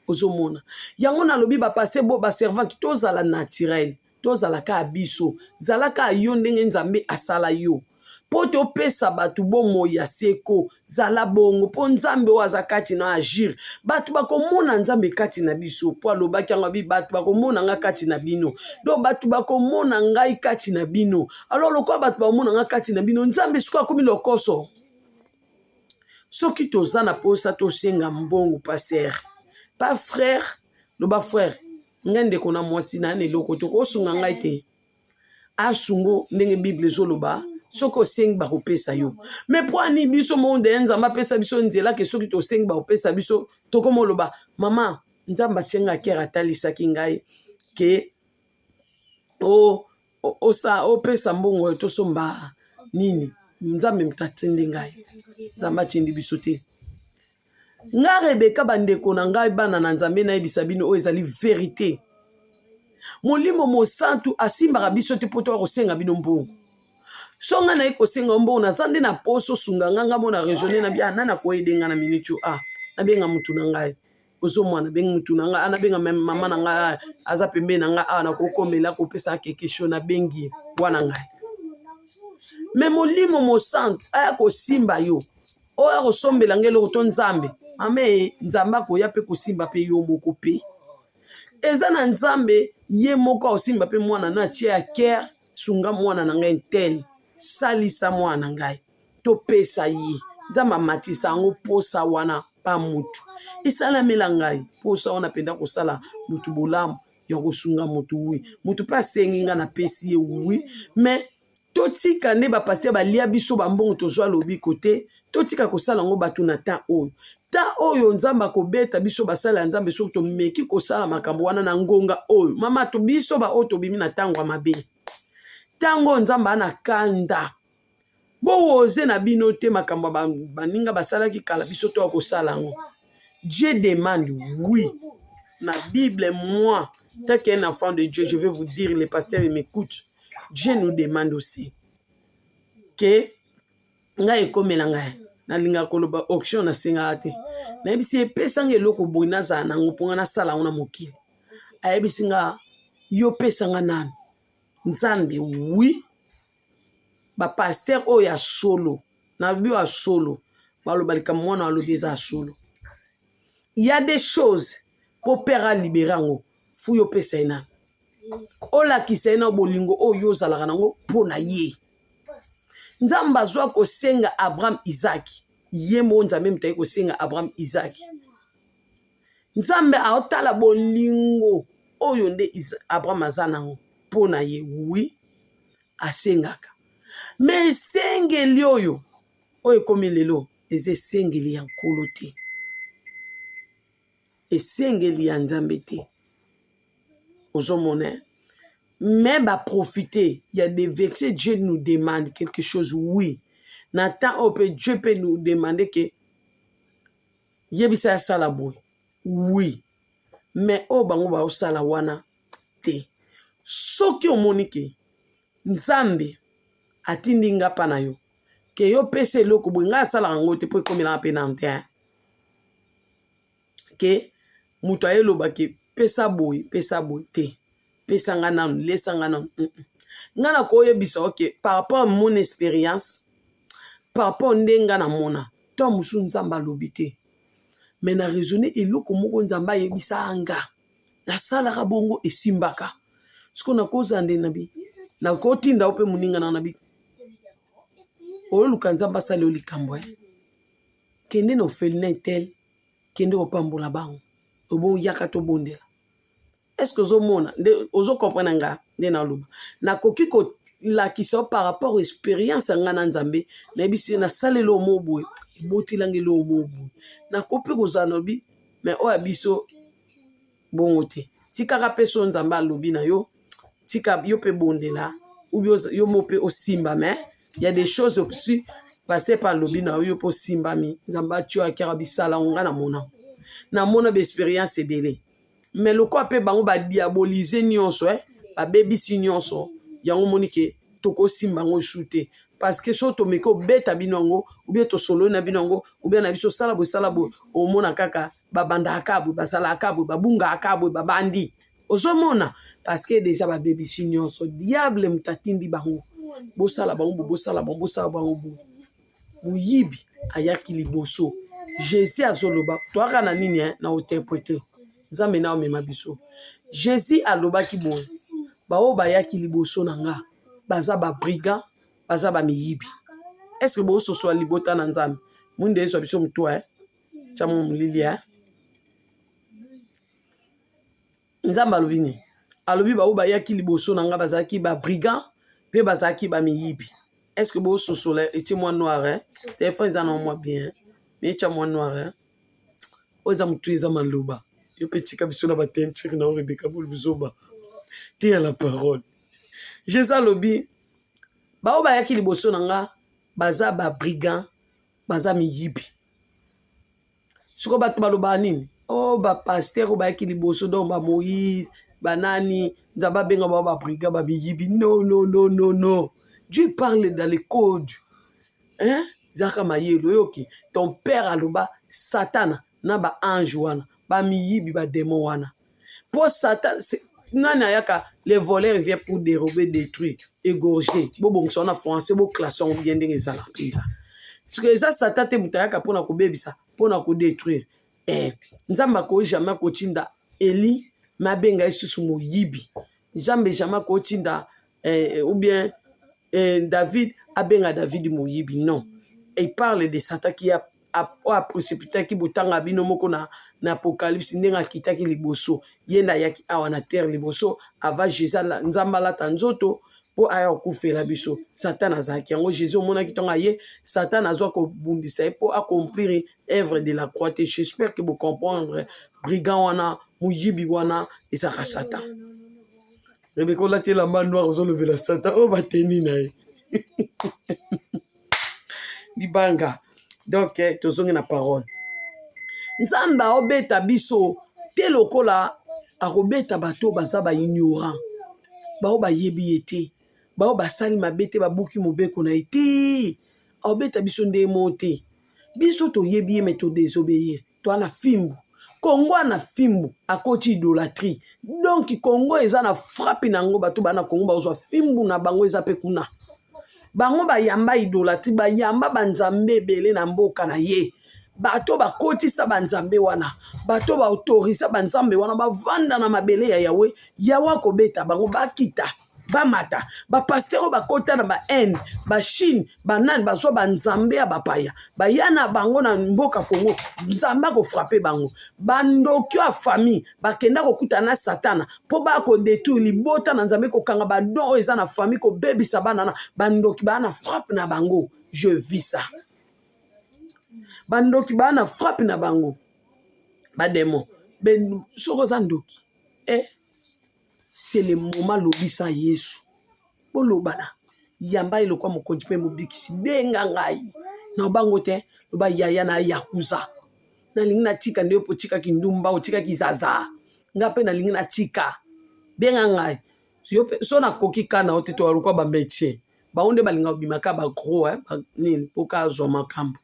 [SPEAKER 1] Ozomona yango nalobi bapaster bo baservante, tozala naturel, tozala kaka biso, zala kaka yo ndenge Nzambe asala yo mpo topesa bato bomoi ya seko. Zala bongo mpo Nzambe oyo aza kati na agir, bato bakomona Nzambe kati na biso, mpo alobaki yango abi bato bakomona nga kati na bino. Donc bato bakomona ngai kati na bino. Alors lokola bato bakomona nga kati na bino, Nzambe sikoyo akomi lokoso. Soki toza na mposa tosenga mbongo, pa sœur, pa frère, loba frère, ngai ndeko na mwasi na na eloko, tokosunga ngai te. Asungo ndenge Bible ezoloba, soki osengi bakopesa yo. Me mpo ani biso monde ya Nzambe apesa biso nzela ke soki tosengi bakopesa biso, tokoma oloba mama Nzambe atie ngai kere atalisaki ngai ke o osa opesa mbongo oyo tosomba nini. Nzambe moto atindi ngai, Nzambe atindi biso te. Nga Rebecca, bandeko na ngai bana na Nzambe, nayebisa bino oyo ezali verite. Molimo Mosantu asimbaka biso te mpo toya kosenga bino mbongo. So ngai naye kosenga mbongo, naza nde na poso sunga nga nga mona raisonne na bia nani akoyede nga na minute oyo? Ah, nabenga mutu na ngai ozomwana, bengi mutu na ngai, ah, nabenga mama na ngai, ah, aza pembeni na ngai, ah, nakokomela kopesa quelque chose, nabengi ye wana ngai. Me Molimo Mosantu aya kosimba yo, oyo akosombela ngai eloko to Nzambe ame Nzambe akoya mpe kosimba mpe yo moko mpe eza na Nzambe ye moko akosimba mpe mwana na atie ya kere sunga mwana na ngai tel, salisa mwana na ngai, topesa ye. Nzambe amatisa yango posa wana pa mutu esalamela ngai posa wana mpenza kosala mutu bolamu ya kosunga mutu. Wi, mutu mpe asengi ngai napesi ye wi. Me totika nde bapaster balia biso bambongo, tozwa lobiko te. Totika kosala yango bato na temps oyo, temps oyo Nzambe akobeta biso basala ya Nzambe soki tomeki kosala makambo wana na ngonga oyo. Mama, to biso baoyo tobimi na ntango ya mabe, ntango oyo Nzambe ana kanda, bowoze na bino te makambo ya baninga basalaki kala, biso toya kosala yango. Dieu demande, oui, na Bible, moi tant qu'un enfant de Dieu, je vais vous dire, les pasteurs m'écoutent, Dieu nous demande aussi que ngai ekomela ngai nalingaka koloba auction nasengaka te. Nayebisi epesa nga eloko boye nazala nango mpo nga nasala yango na mokili. Ayebisi nga yo pesa nga nanu Nzambe. Wi, bapaster oyo ya solo na bio ya solo baloba likambo mwana alobi eza ya solo. Ya des choses mpo père alibere yango, fu yo pesa ye nanu, olakisa ye na bolingo oyo yo ozalaka nango mpo na ye. Nzambe azwa kosenga Abraham Isaac, ye moko Nzambe moto aye kosenga Abraham Isaac. Nzambe aotala bolingo oyo nde Abraham aza nango mpo na ye. Wi, asengaka me esengeli oyo oyo ekomi lelo eza esengeli ya Nkolo te, esengeli ya Nzambe te. Ozomona me baprofite ya des versets. Dieu nous demande quelque chose, oui, na temps oyo mpe Dieu peut nous demander ke yebisa ya sala boye, oui, mais oyo bango baosala wana te. Soki omoni ke Nzambe atindi nga mpa na yo ke yo pesa eloko boye, ngai asalaka yango te mpo ekomelaka mpe nanu te ke moto ayeloba ke pesa boye, pesa boye te, pesa nga nanu, lesa nga nanu. Nga nakoyebisa oke par rapport à mon expérience, par rapport nde nga namona to mosusu Nzambe alobi te, me na raisonne eloko moko Nzambe ayebisa nga nasalaka bongo esimbaka. Sikoyo nakozala nde nabi nakotinda yo mpe moninga na nabi oluka Nzambe asala yo likambo e kende na orphelinat tel, kende kopambola bango, obongo yaka tobondela. Est ce que ozomona nde ozokomprendre nga nde naloba? Nakoki kolakisa yo par rapport expérience ya nga na Nzambe. Nayebisi nasaleli oyo mo boye, ebotelanga eloko mo boye, nakoki mpe kozala nobi me oyo ya biso bongo te. Tikaka mpe so Nzambe alobi na yo, tika yo mpe bondela ubi yo mo mpe osimba. Me ya des choses aussi passe pa alobi na yo, yo mpe osimbami, Nzambe atio akiaka bisala ngo. Nga namona, namona baexpérience ebele, me lokola mpe bango badiabolize nyonso, babebisi nyonso yango, omoni ke tokosimba yango esu te, parce que so tomeki obeta bino yango ubie tosololi na bino yango ubie na biso sala boye, sala boye, omona kaka babandaka boye, basalaka boye, babungaka boye, babandi. Ozomona, parce que deja babebisi nyonso. Diable moto atindi bango bosala bango boye, bosala bango, bosala bango boye. Moyibi ayaki liboso. Jésus azoloba toyaka na nini na ointerprete Nzambe na omema biso. Jésus alobaki boye: baoyo bayaki liboso na nga baza babrigand, baza bamiyibi. Est ce que bososola, libota na Nzambe? Mwinda ezwa biso motu tya mwa molili. Nzambe alobi nini? Alobi baoyo bayaki liboso na nga bazalaki babrigand. Mpe bazalaki bamiyibi. Est ce que bososola etie mwa noir hein? Telefone eza na mwa bien mais etya mwa noir hein? Oyo eza motu eza maloba. Yo mpe tika biso na bateinture na yo Rebecca Boluzoba. Teya la parole. Jesus alobi baoyo bayaki liboso na nga baza ba brigand, baza miyibi. Sikoyo bato balobaka nini? Oh, ba pasteur oyo bayaki liboso donc ba Moïse, banani, Nzambe abenga bango ba brigand, ba miyibi. Non, non, non, non, non. Dieu parle dans les codes. Hein? Zaka mayele oyoki. Ton père aloba Satana na ba ange wana, ba miyibi, ba démon wana. Po Satan nani ayaka le voleur vient pour dérober, détruire, égorger. Bobongisa wana français, bo classe yango bien ndenge ezala mpenza. Sikoyo eza Satan te moto ayaka mpona kobebisa, mpona kodétruire. Eh, Nzambe akoki jamais kotinda Eli me abenga ye susu moyibi. Nzambe jamais akotinda eh, ou bien eh, David abenga David moyibi. Non. Il parle de Satan qui a oyo aprecipitaki botanga bino moko na, na apocalypse ndenge akitaki liboso ye nde ayaki awa na terre liboso ava jesus nzambe alata nzoto mpo aya kokufela biso. Satan azalaki yango. Jesus omonaki ntango aye Satan azwa kobundisa ye mpo accomplir œuvre de la croix te. J'espère que bocomprendre brigand wana, moyibi wana ezalaka Satan. Rebeka olati elamba noir ozolobela Satan oyo bateni na ye libanga. Donc tozongi na parole. Nzambe aobeta biso te lokola akobeta bato baza ba ignorant, bao bayebi ye te, bao basali mabe te, babuki mobeko na ye te. Aobeta biso nde mo te. Biso toyebi ye me todesobéir. Toa na fimbu. Congo na fimbu akoti idolâtrie. Donc Congo eza na frappe na yango, bato bana Congo bazwa fimbu na bango eza pe kuna. Bango bayamba idolâtrie, bayamba banzambe ebele na mboka na ye. Bato bakotisa banzambe wana, bato baautorisa banzambe wana bavanda na mabele ya Yawe. Yawe akobeta bango bakita bamata. Bapasteur oyo bakota na ba Inde, ba Chine, banani bazwa banzambe ya bapaya baya na bango na mboka Congo, Nzambe akofrape bango. Bandoki ya famille bakenda kokutana na Satana mpo bakodétruire libota na Nzambe, kokanga badon oyo eza na famille, kobebisa bana na bandoki baa na frappe na bango. Je vis ça. Bandoki baa na frappe na bango, bademo. Soki oza ndoki eh, c'est le moment lobisa Yesu. Bolobana, yamba ye lokwa mokonzi mpe mobikisi. Benga ngai na bango te, loba yaya na yakuza, nalingi natika nde otikaki ndumba, otikaki zaza, nga mpe nalingi natika. Benga ngai so nakoki ka na yo te, toya lokwa bamétier bango nde balinga kobima ka bagros eh, nini mpo ka azwa makambo.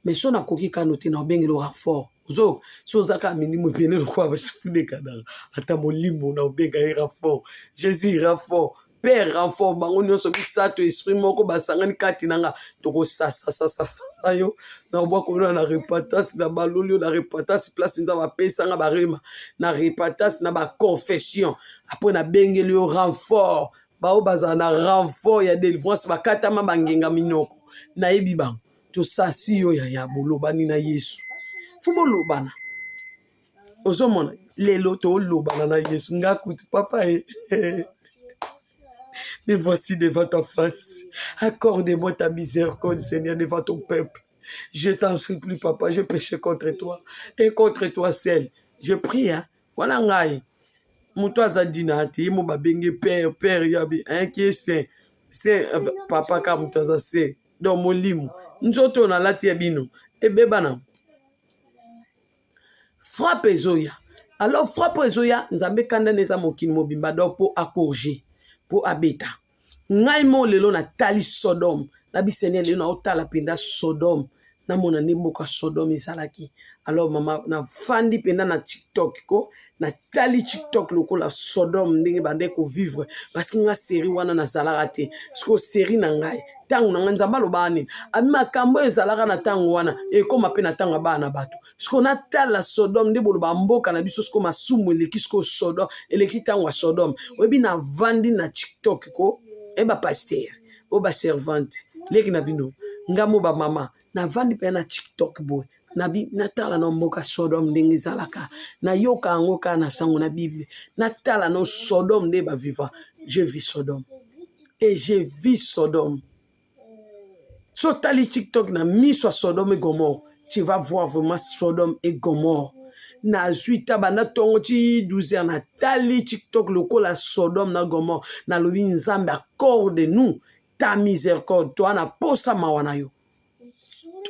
[SPEAKER 1] Mais so nakoki kano te, na obengeli renfort. Ozo so oza kaka milimo ebele lokola basifudekanaka, ata molimo na obenga ye renfort. Jésus renfort, père renfort, bango nyonso misato esprit moko basangani kati na nga. Tokosasasasasa yo na obwaka ona na repentance, na baloli yo na repentance, place nzambe apesanga barema na repentance na baconfession. Apres nabengeli yo renfort. Bao bazala na renfort ya délivrance, bakatama bangenga minoko, nayebi bango. Tosasi yo yaya, bolobani na Yesu. Fu bolobana. Ozomona lelo tolobana na Yesu. Nga kutu papa e me voici devant ta face, accorde-moi ta miséricorde, Seigneur, devant ton peuple. Je t'en supplie, papa, je péché contre toi et contre toi seul. Je prie, hein. Wana ngai moto aza dina te, ye mo babenge père, père yabi hein, qui est saint, saint papa ka moto aza saint. Donc molimo nzoto oyo nalati ya bino ebebana, frappe ezoya. Alors frappe oyo ezoya, Nzambe kanda na eza mokili mobimba, donc mpo acorriger, mpo abeta. Ngai mo lelo natali Sodome na bisene, lelo naotala mpenza Sodome, namona nde mboka Sodome ezalaki. Alors mama, nafandi mpenza na TikTok ko, natali TikTok lokola Sodome ndenge bande kovivre, parce que nga série wana nazalaka te. Sikoyo série na ngai, ntango na ngai, Nzambe alobaka nini? Abi makambo oyo ezalaka na ntango wana ekóma mpe na ntango ya bana na bato. Sikoyo natala Sodome nde boloba mboka na biso, sikoyo masumu eleki, sikoyo Sodome eleki ntango ya Sodome. Oyebi, navandi na TikTok ko, e bapasteur oyo baservante leki na bino, ngambo bamama, navandi mpe na TikTok boye, nabi natala na mboka Sodome ndenge ezalaka. Nayoka yango kaka na sango na Bible, natala no Sodome nde baviva. Je vis Sodome. Et j'ai vu Sodome. So otali TikTok na miso ya Sodome et Gomorre, tu vas voir vraiment Sodome et Gomorre. Nazwi ta banda ntongo ti 12 heures natali TikTok lokola Sodome na Gomorre. Nalobi Nzambe accorde nous ta miséricorde, toa na posa mawa na yo.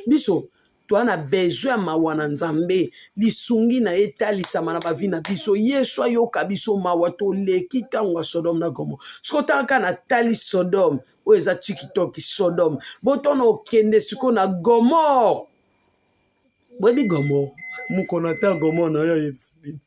[SPEAKER 1] Biso toa na besoin ya mawa na Nzambe, lisungi na ye etalisama na bavi na biso. Yesu ayoka biso mawa, toleki ntango ya Sodome na Gomorre. Soki otanga kaka natali Sodome, oyo eza TikTok Sodome, botona okende sikoyo na Gomorre. Boyebi Gomorre? Mokolo ata Gomorre na yo ayebisa bino.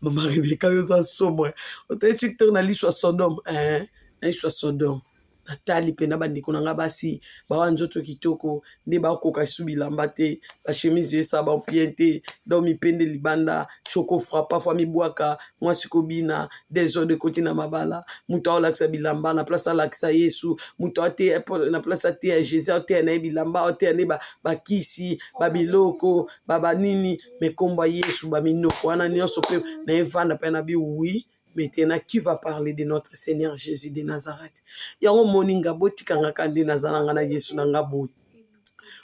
[SPEAKER 1] Mama Rebecca yo oza somo. Otali TikTok na liso ya Sodome, eh, na liso ya Sodome. Natali mpena bandeko na nga basi bawa nzoto kitoko nde bakoka esu bilamba te, bachemise esa baopien te, donc mipende libanda, choco frappa fo mibwaka, mwasi kobina desordre ekoti na mabala, moto aolakisa bilamba na place alakisa Yesu, moto ateya na place ateya Jésus, ateya na ye bilamba, ateya nde bakisi babiloko babanini, me kombo ya Yesu baminoko wana nyonso mpe na evanda mpe na bi oui. Maintenant, qui va parler de notre Seigneur Jésus de Nazareth? Yango moninga botika nga kaka nde naza na nga na Yesu na nga boye.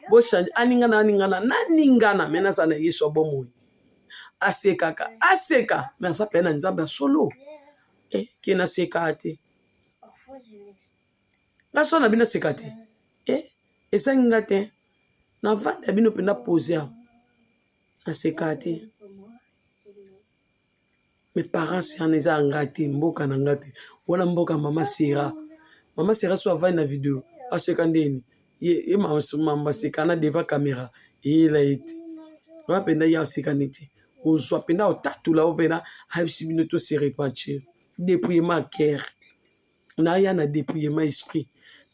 [SPEAKER 1] Bochange aningana aningana naningana me naza na Yesu ya bomoi. Asekaka aseka me aza mpe na Nzambe ya solo. Eh, ke naseka te. Nga so na bino aseka te. Eh, esangi nga te. Navanda bino mpenza pose awa. Naseka te. Mais parents wana eza ya nga te, mboka na nga te. Wana mboka mama Sera. Mama Sera so avandi na video aseka ndeni. Ye, ye mama aseka na devant camera eyela ye te. Wana mpenza ye aseka neti. Ozwa mpenza otatula o mpenza ayebisi bino to se repentir. Dépouillement cœur. Naya na dépouillement esprit.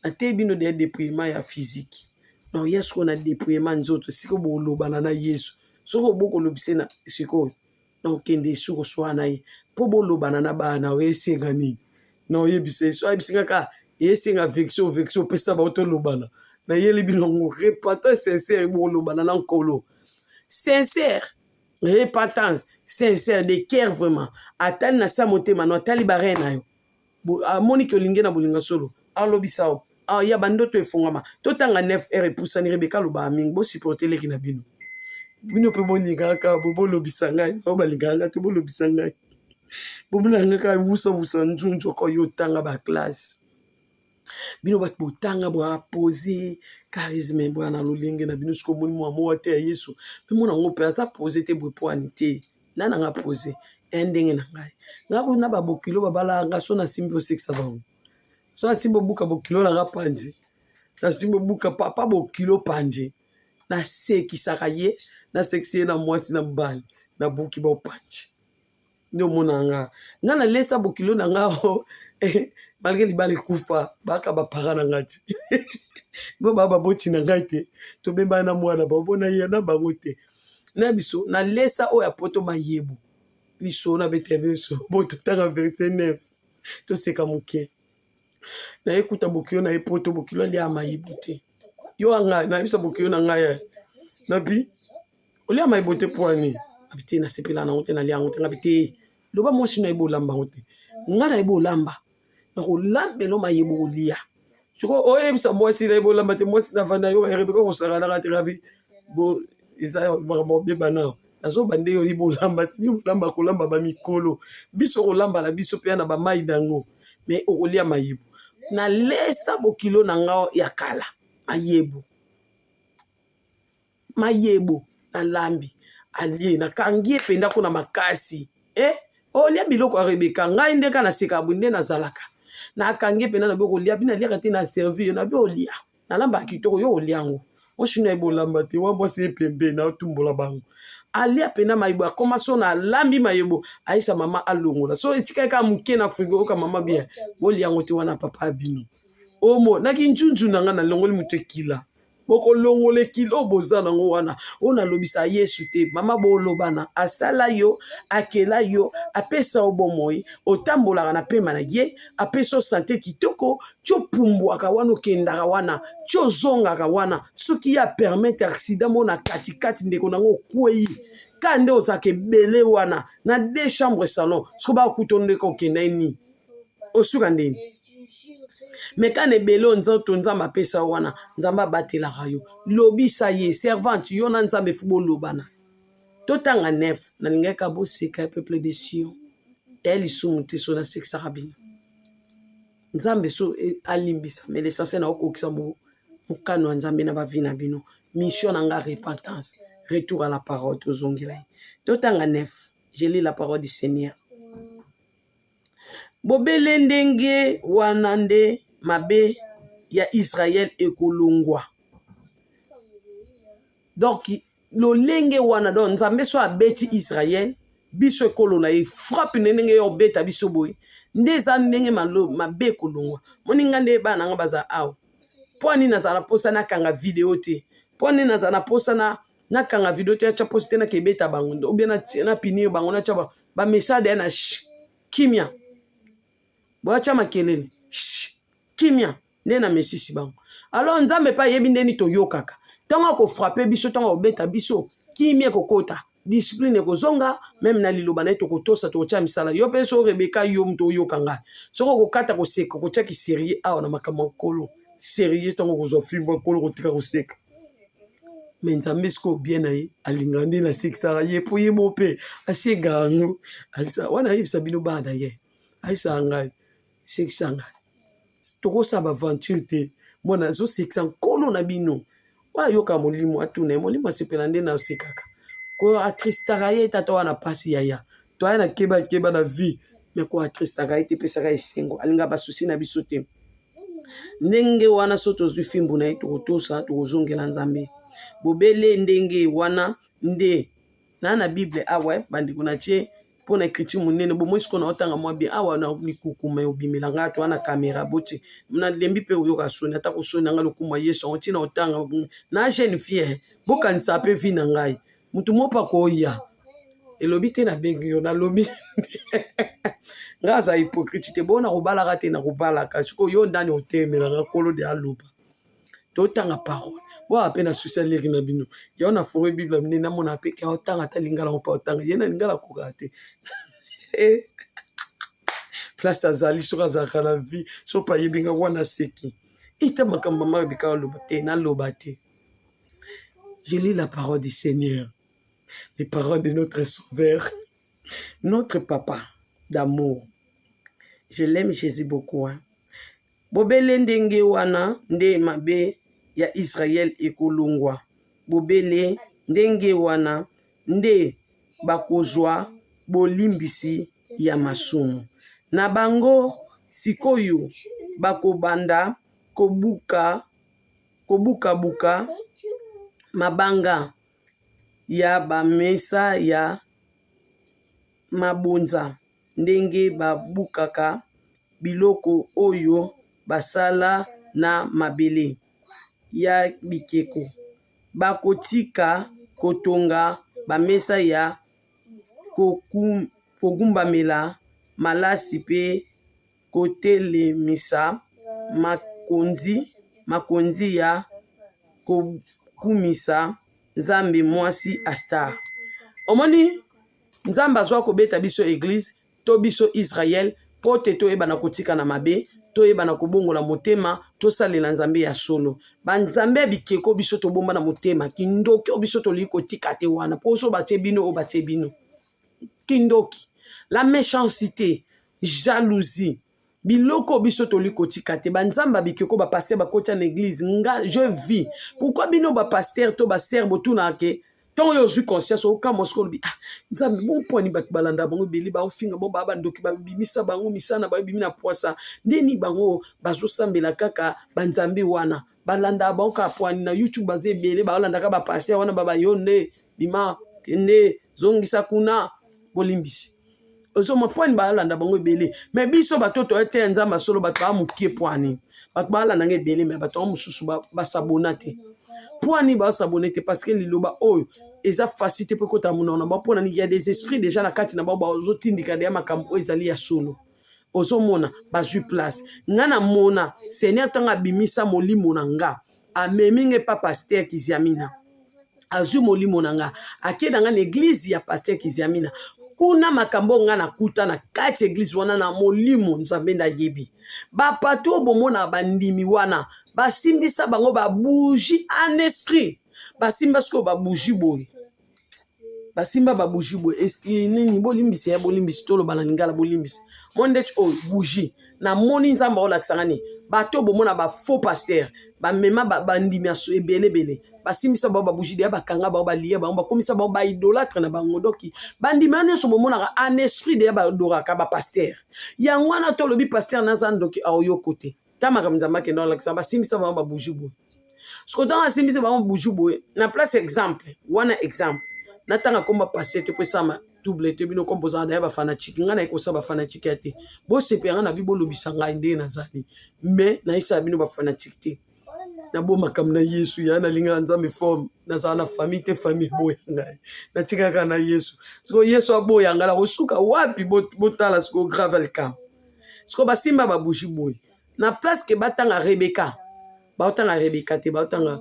[SPEAKER 1] Nateyi bino deya dépouillement ya physique. Na oya sikoyo na dépouillement nzoto. Sikoyo bolobana na Yesu. Soki obokolobise na sikoyo. Na okende esu koswana na ye mpo bolobana na bana oyo esenga nini na oyebisa ye so ayebisi kaka esenga vection vection opesa bango tolobana nayeli bino yango repentance sincère bolobana na nkolo sincère repentance sincère de cœur vraiment atali na sa motema no atali barin na yo amoni ke olingi na bolinga solo alobisa yo ah, ya bandoto efongama totanga 9 heure epusani rebeka alobaka mingi bosupporte leki na bino bino mpe bolingaka bo bolobisa ngai bao balingaka ngai te bolobisa ngai bomonaka ngai kaka wusawusa nzunzu oko yo otanga baklasse bino bato botanga boyaka pose charisme boya na lolenge na bino soki omoni mwa mowa te ya yesu mpe mona yango mpe aza pose te boye poani te na nanga pose ya ndenge na ngai ngai kuna babokilo babalaka ngai so nasimbi osekisa bango so nasimbi obuka bokilo na nga panzi nasimbi obuka papa bokilo panzi nasekisaka ye nasekisi ye na mwasi na mobali nabuki baopanzi nde omona nga nga nalesa bokilo na nga o eh, malgre libala ekufa baka bapara na nga te bo baa baboti na ngai te tobebana na mwana babona ye na bango te na biso nalesa oyo ya poto mayebo lisolo nabeta biso bo totanga verse 9 toseka moke naye kuta bokilo na ye poto bokilo alia mayebo te yo anga nayebisa bokilo na ngai eh. nabi olia mayebo te mpo ani abi te nasepela nango te nalia yango te ngabi te loba mwasi nayebi olamba yango te ngai nayebi olamba nakolambela mayebo kolia sikoyo oyebisa mwasi nayebi olamba te mwasi navanda yo rebeka kosakanaka te ngabi bo eza makambo obeba nao nazoba ndenge oyebi olamba te bino bolamba kolamba bamikolo biso kolamba na biso mpe na bamai na yango me okolia mayebo nalesa bokilo na nga ya kala mayebo mayebo nalambi alie nakangi ye mpenza kuna makasi eh? olia biloko ya rebeka ngai nde kaka naseka boye nde nazalaka nakangi ye mpenza na biloko olia bino aliaka te na servir na bi olia nalambaka kitoko yo olia yango mwasi na ye bolamba te wa mwasi ye pembeni atumbola bango alia mpena mayebo akoma so na alambi mayebo ayisa mama alongola so etikali kaka moke na frigo oyoka mama bien bolia yango te wana papa ya bino omo na kinjunju na ngai nalongoli moto ekila bokolongola ekila oyo boza nango wana oyo nalobisa yesu te mama bolobana asala yo akela yo apesa yo bomoi otambolaka na pema na ye apesa yo sante kitoko ti opumbwaka wana okendaka wana ti ozongaka wana soki ye apermettre accident moko na katikati ndeko nango okwei ka nde ozalaka ebele wana na deux chambre salon soki bakuta ndeko okenda ye nini osuka ndeni. Me kana ebele oyo nzoto Nzambe apesa yo wana, Nzambe abatelaka yo. Lobisa ye, servante, yo na Nzambe fu bolobana. Totanga 9, nalingaki kaka boseka ya peuple de Sion. Eya lisumu te so nasekisaka bino. Nzambe so eh, alimbisa, mais l'essentiel na okokisa mokano ya Nzambe na ba vie na bino. Mission na nga repentance, retour à la parole, tozongela ye. Totanga 9, je lis la parole du Seigneur. Bobele ndenge wana nde mabe ya Israël ekolongwa. Donc lolenge wana donc Nzambe so abeti Israël biso ekolo na ye frappe nde ndenge yo obeta biso boye nde eza ndenge mabe ekolongwa. Moni nga nde bana nga baza awa. Mpo nini nazala na mposa nakanga video te? Mpo nini nazala na mposa na nakanga video te atya posi te nakebeta bango ou bien na punir bango natya ba ba message ya na kimia boatya makelele kimia nde na mesisi bango. Alors Nzambe mpe ayebi ndeni toyokaka ntango akofrape biso, ntango akobeta biso, kimia ekokota, discipline ekozonga, meme na liloba na ye tokotosa, tokotya misala. Yo mpe so Rebeka, yo moto oyoka ngai, soki okokata koseka, okotya kiserie awa na makambo ya nkolo serie, ntango okozwa fimbo ya nkolo kotika koseka. Me Nzambe sikoyo bien na ye alingaka nde nasekisaka ye mpo ye moko mpe asengaka yango. Wana ayebisa bino bana na ye, ayebisaka ngai, sekisa ngai, tokosala baventure te, mwana azosekisa nkolo na bino. Oyo ayoka molimo atuna ye, molimo asepela nde nasekaka, ko atristaka ye tata wana pasi yaya, toya na keba keba na vie, me ko atristaka ye te, epesaka esengo, alingaka basusi na biso te. Ndenge wana so tozwi fimbu na ye tokotosa, tokozongela Nzambe. Bobele ndenge wana nde na na Bible awa bandeko na tie mpo na écriture monene bomoi sikoyo naotanga mwa bien awa na likukuma obimela ngai to wana kamera boti nalembi mpe oyoka soni ata kosoni na ngai lokumu ya Yesu yango ntina otanga na jeune fille bokanisa mpe vie na ngai motu moko akoya elobi te nabengi yo nalobi ngai aza hypocrite te bona kobalaka te nakobalaka sikoyo yo ndani otemelaka nkolo de aloba totanga parole boa mpe na susi aleki na bino yango na fore bible nde namona mpe ke otanga ata lingala mpo otanga ye na lingala akokaka te eh. Place azali soki azalaka na vie soki ayebi nga wana seki ita makambo mama bika aloba te naloba te. Je lis la parole du Seigneur, les paroles de notre Sauveur, notre Papa d'amour. Je l'aime Jésus beaucoup. Hein. Bobele ndenge wana nde mabe ya Israël ekolongwa. Bobele ndenge wana nde bakozwa bolimbisi ya masumu na bango. Sikoyo bakobanda kobuka kobukabuka mabanga ya bamesa ya mabonza ndenge babukaka biloko oyo basala na mabele ya bikeko. Bakotika kotonga bamesa ya kogumbamela malasi mpe kotelemisa makonzi, makonzi ya kokumisa nzambe mwasi Astar. Omoni, Nzambe azwa kobeta biso eglise to biso Israel mpo te toyebana kotika na mabe, toyebana kobongola motema, tosalela Nzambe ya solo. Banzambe ya bikeko biso tobomba na motema, kindoki oyo biso tolingi kotika te wana, mpo so batie bino oyo batie bino. Kindoki, la méchanceté, jalousie, biloko biso toli kotika te. Banzambe ya bikeko, bapaster bakotia na eglise. Nga je vis pourquoi bino bapaster to baser botunaka ke ntango oyo ozwi conscience okamwa soki olobi ah Nzambe bompwani bato balanda bango ebele baofinga bango baa bandoki babimisa bango misana babimi na pwasa ndeni bango bazosambela kaka banzambe wana balandaka bango kaka pwani na YouTube baza ebele baolandaka bapaster wana babayo nde bima kende zongisa kuna bolimbisi ozoma pwani balanda bango ebele me biso bato toya te ya Nzambe solo bato baa mokie pwani bato balanda nga ebele me bato yango mosusu basabona te pwani basabone te parce que liloba oyo eza facile te mpo ekota monoko na bango mpona nini ya des esprits déjà na kati na bango bazotindika deya makambo oyo ezali ya solo ozomona bazwi place nga namona Seigneur ntango abimisa molimo na nga amemi nga epa paster Kiziamina azwi molimo na nga ake na nga na eglize ya paster Kiziamina. kuna makambo oyo ngai nakuta na kati ya eglize wana na molimo nzambe nde ayebi bapato oyo bomonaka bandimi wana basimbisa bango babougie en esprit basimba sikoyo babougie boye basimba babougie boye eski nini bolimbisi ya bolimbisi toloba na lingala bolimbisi mo ndeti oyo bougie namoni nzambe aolakisa nga nini bato bomona ba faux pasteur bamema bandimi ya ebele ebele basimbisa bango babougie deya bakanga bango balia bango bakomisa bango baidolatre na bango doki bandimi wana nyonso bomonaka en esprit deya badoraka bapasteur yango wana tolobi pasteur naza ndoki aoyoko te ta makambo nzambe akenda olakisa basimbisa bango babougie boye siko ntango asimbisi bango bougie boye na place exemple wana exemple natanga komba pasteur te mpo esama double te bino kombo ozala daya bafanatike ngai naye kosala bafanatike ya te bosepela ngai na bi bolobisa ngai ndenge nazali mais nayesala bino bafanatike te nabo makambo na yesu ya nalingaka nzambe forme nazala na famille te famille eboya ngai natikaka na yesu sikoyo yesu aboya ngai nakosuka wapi botala sikoyo grave likambo sikoyo basimba babougie boye na place ke batanga rebeka baotanga rebeka te baotanga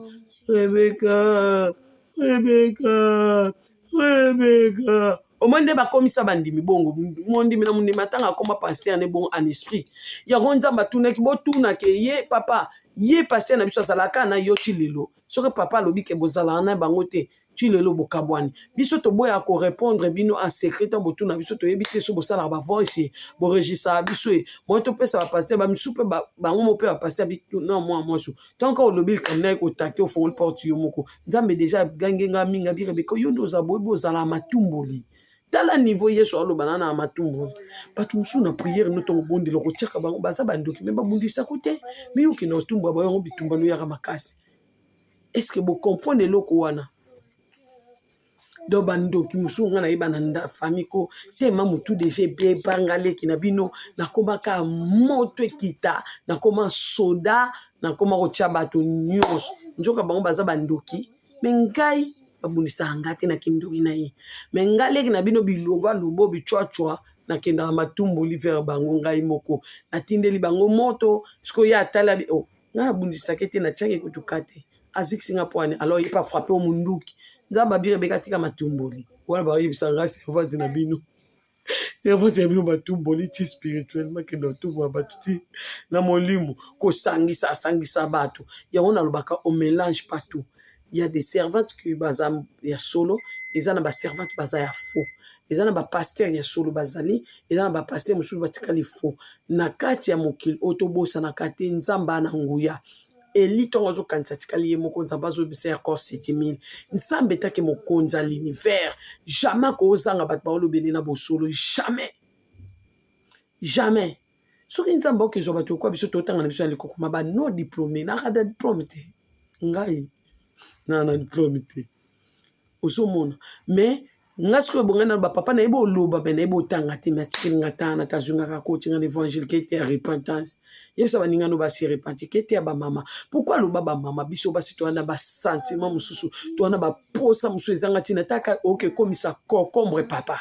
[SPEAKER 1] rebeka rebeka rebeka omoi nde bakomisa bandimi bongo mondimi na mondimi atanga akoma paster ne bongo en esprit yango nzambe atunaki botuna ke ye papa ye paster na biso azalaka na yo ti lelo soki papa alobi ke bozalaka na bango te ti lelo bokabwani biso toboyaka korepondre bino en secret ntango botuna biso toyebi te so bosalaka bavoice boregistraka biso ye moi topesa bapaster bamisusu mpe bango mo mpe bapaster na mwa mwasi ntango kaka olobi likambo naye kotake ofongoli porte yo moko nzambe deja agangi nga mingi abi rebeka yo nde oza boyebi ozala matumboli tala niveau yesu aloba na na matumboli bato mosusu na priere no ntongo obondela okotiaka bango baza bandoki me babundisako te miyokende otumba bayango bitumba noyaka makasi est ce que bo comprendre eloko wana donc bandoki mosusu ngai nayeba na famille ko tema motu deja ebeba nga leki na bino nakomaka moto ekita nakoma soda nakoma kotya bato nyonso nzoka bango baza bandoki me ngai babundisaka ngai te na kindoki na ye me ngai leki na bino biloba lobo bicwacwa nakendaka matumboli vers bango ngai moko natindeli bango moto sikoyo ye atala oh. Nga nabundisaki te natiaki kutu ka te azikisi nga pwani alors ye pa frappe o munduki nzambe abi rebeka atika matumboli wana bayebisa nga servante na bino servante ya bino matumboli ti spirituellement kende otumbola bato ti na molimo kosangisa asangisa bato yango nalobaka o mélange pas tout il y a des servantes qui baza ya solo eza na ba servantes baza ya faux eza na ba pasteur ya solo bazali eza na ba pasteur mosusu batikali faux na kati ya mokili oyo tobosanaka te nzambe ana nguya eli ntongo azokanisa atikali ye moko nzambe azobisa ya corps 7000 nzambe etake mokonzi ya l'univers jamais akozanga bato baolobele na bosolo jamais jamais soki nzambe aokezwa bato lokola biso totanga na biso ya likokoma ba non diplome nakada diplome te ngai naa na diplome te ozomona mais nga sikoyo bongai na bapapa nayebi oloba me nayebi otanga te me atikeli nga tanga na tazwi nga kaka kotinga na évangile kete ya repentance yebisa baninga no basi repenti kete ya bamama pourkui aloba bamama biso basi toa na basentiment mosusu toa na baposa mosusu ezanga ntina taka oke ekomisa cocombre papa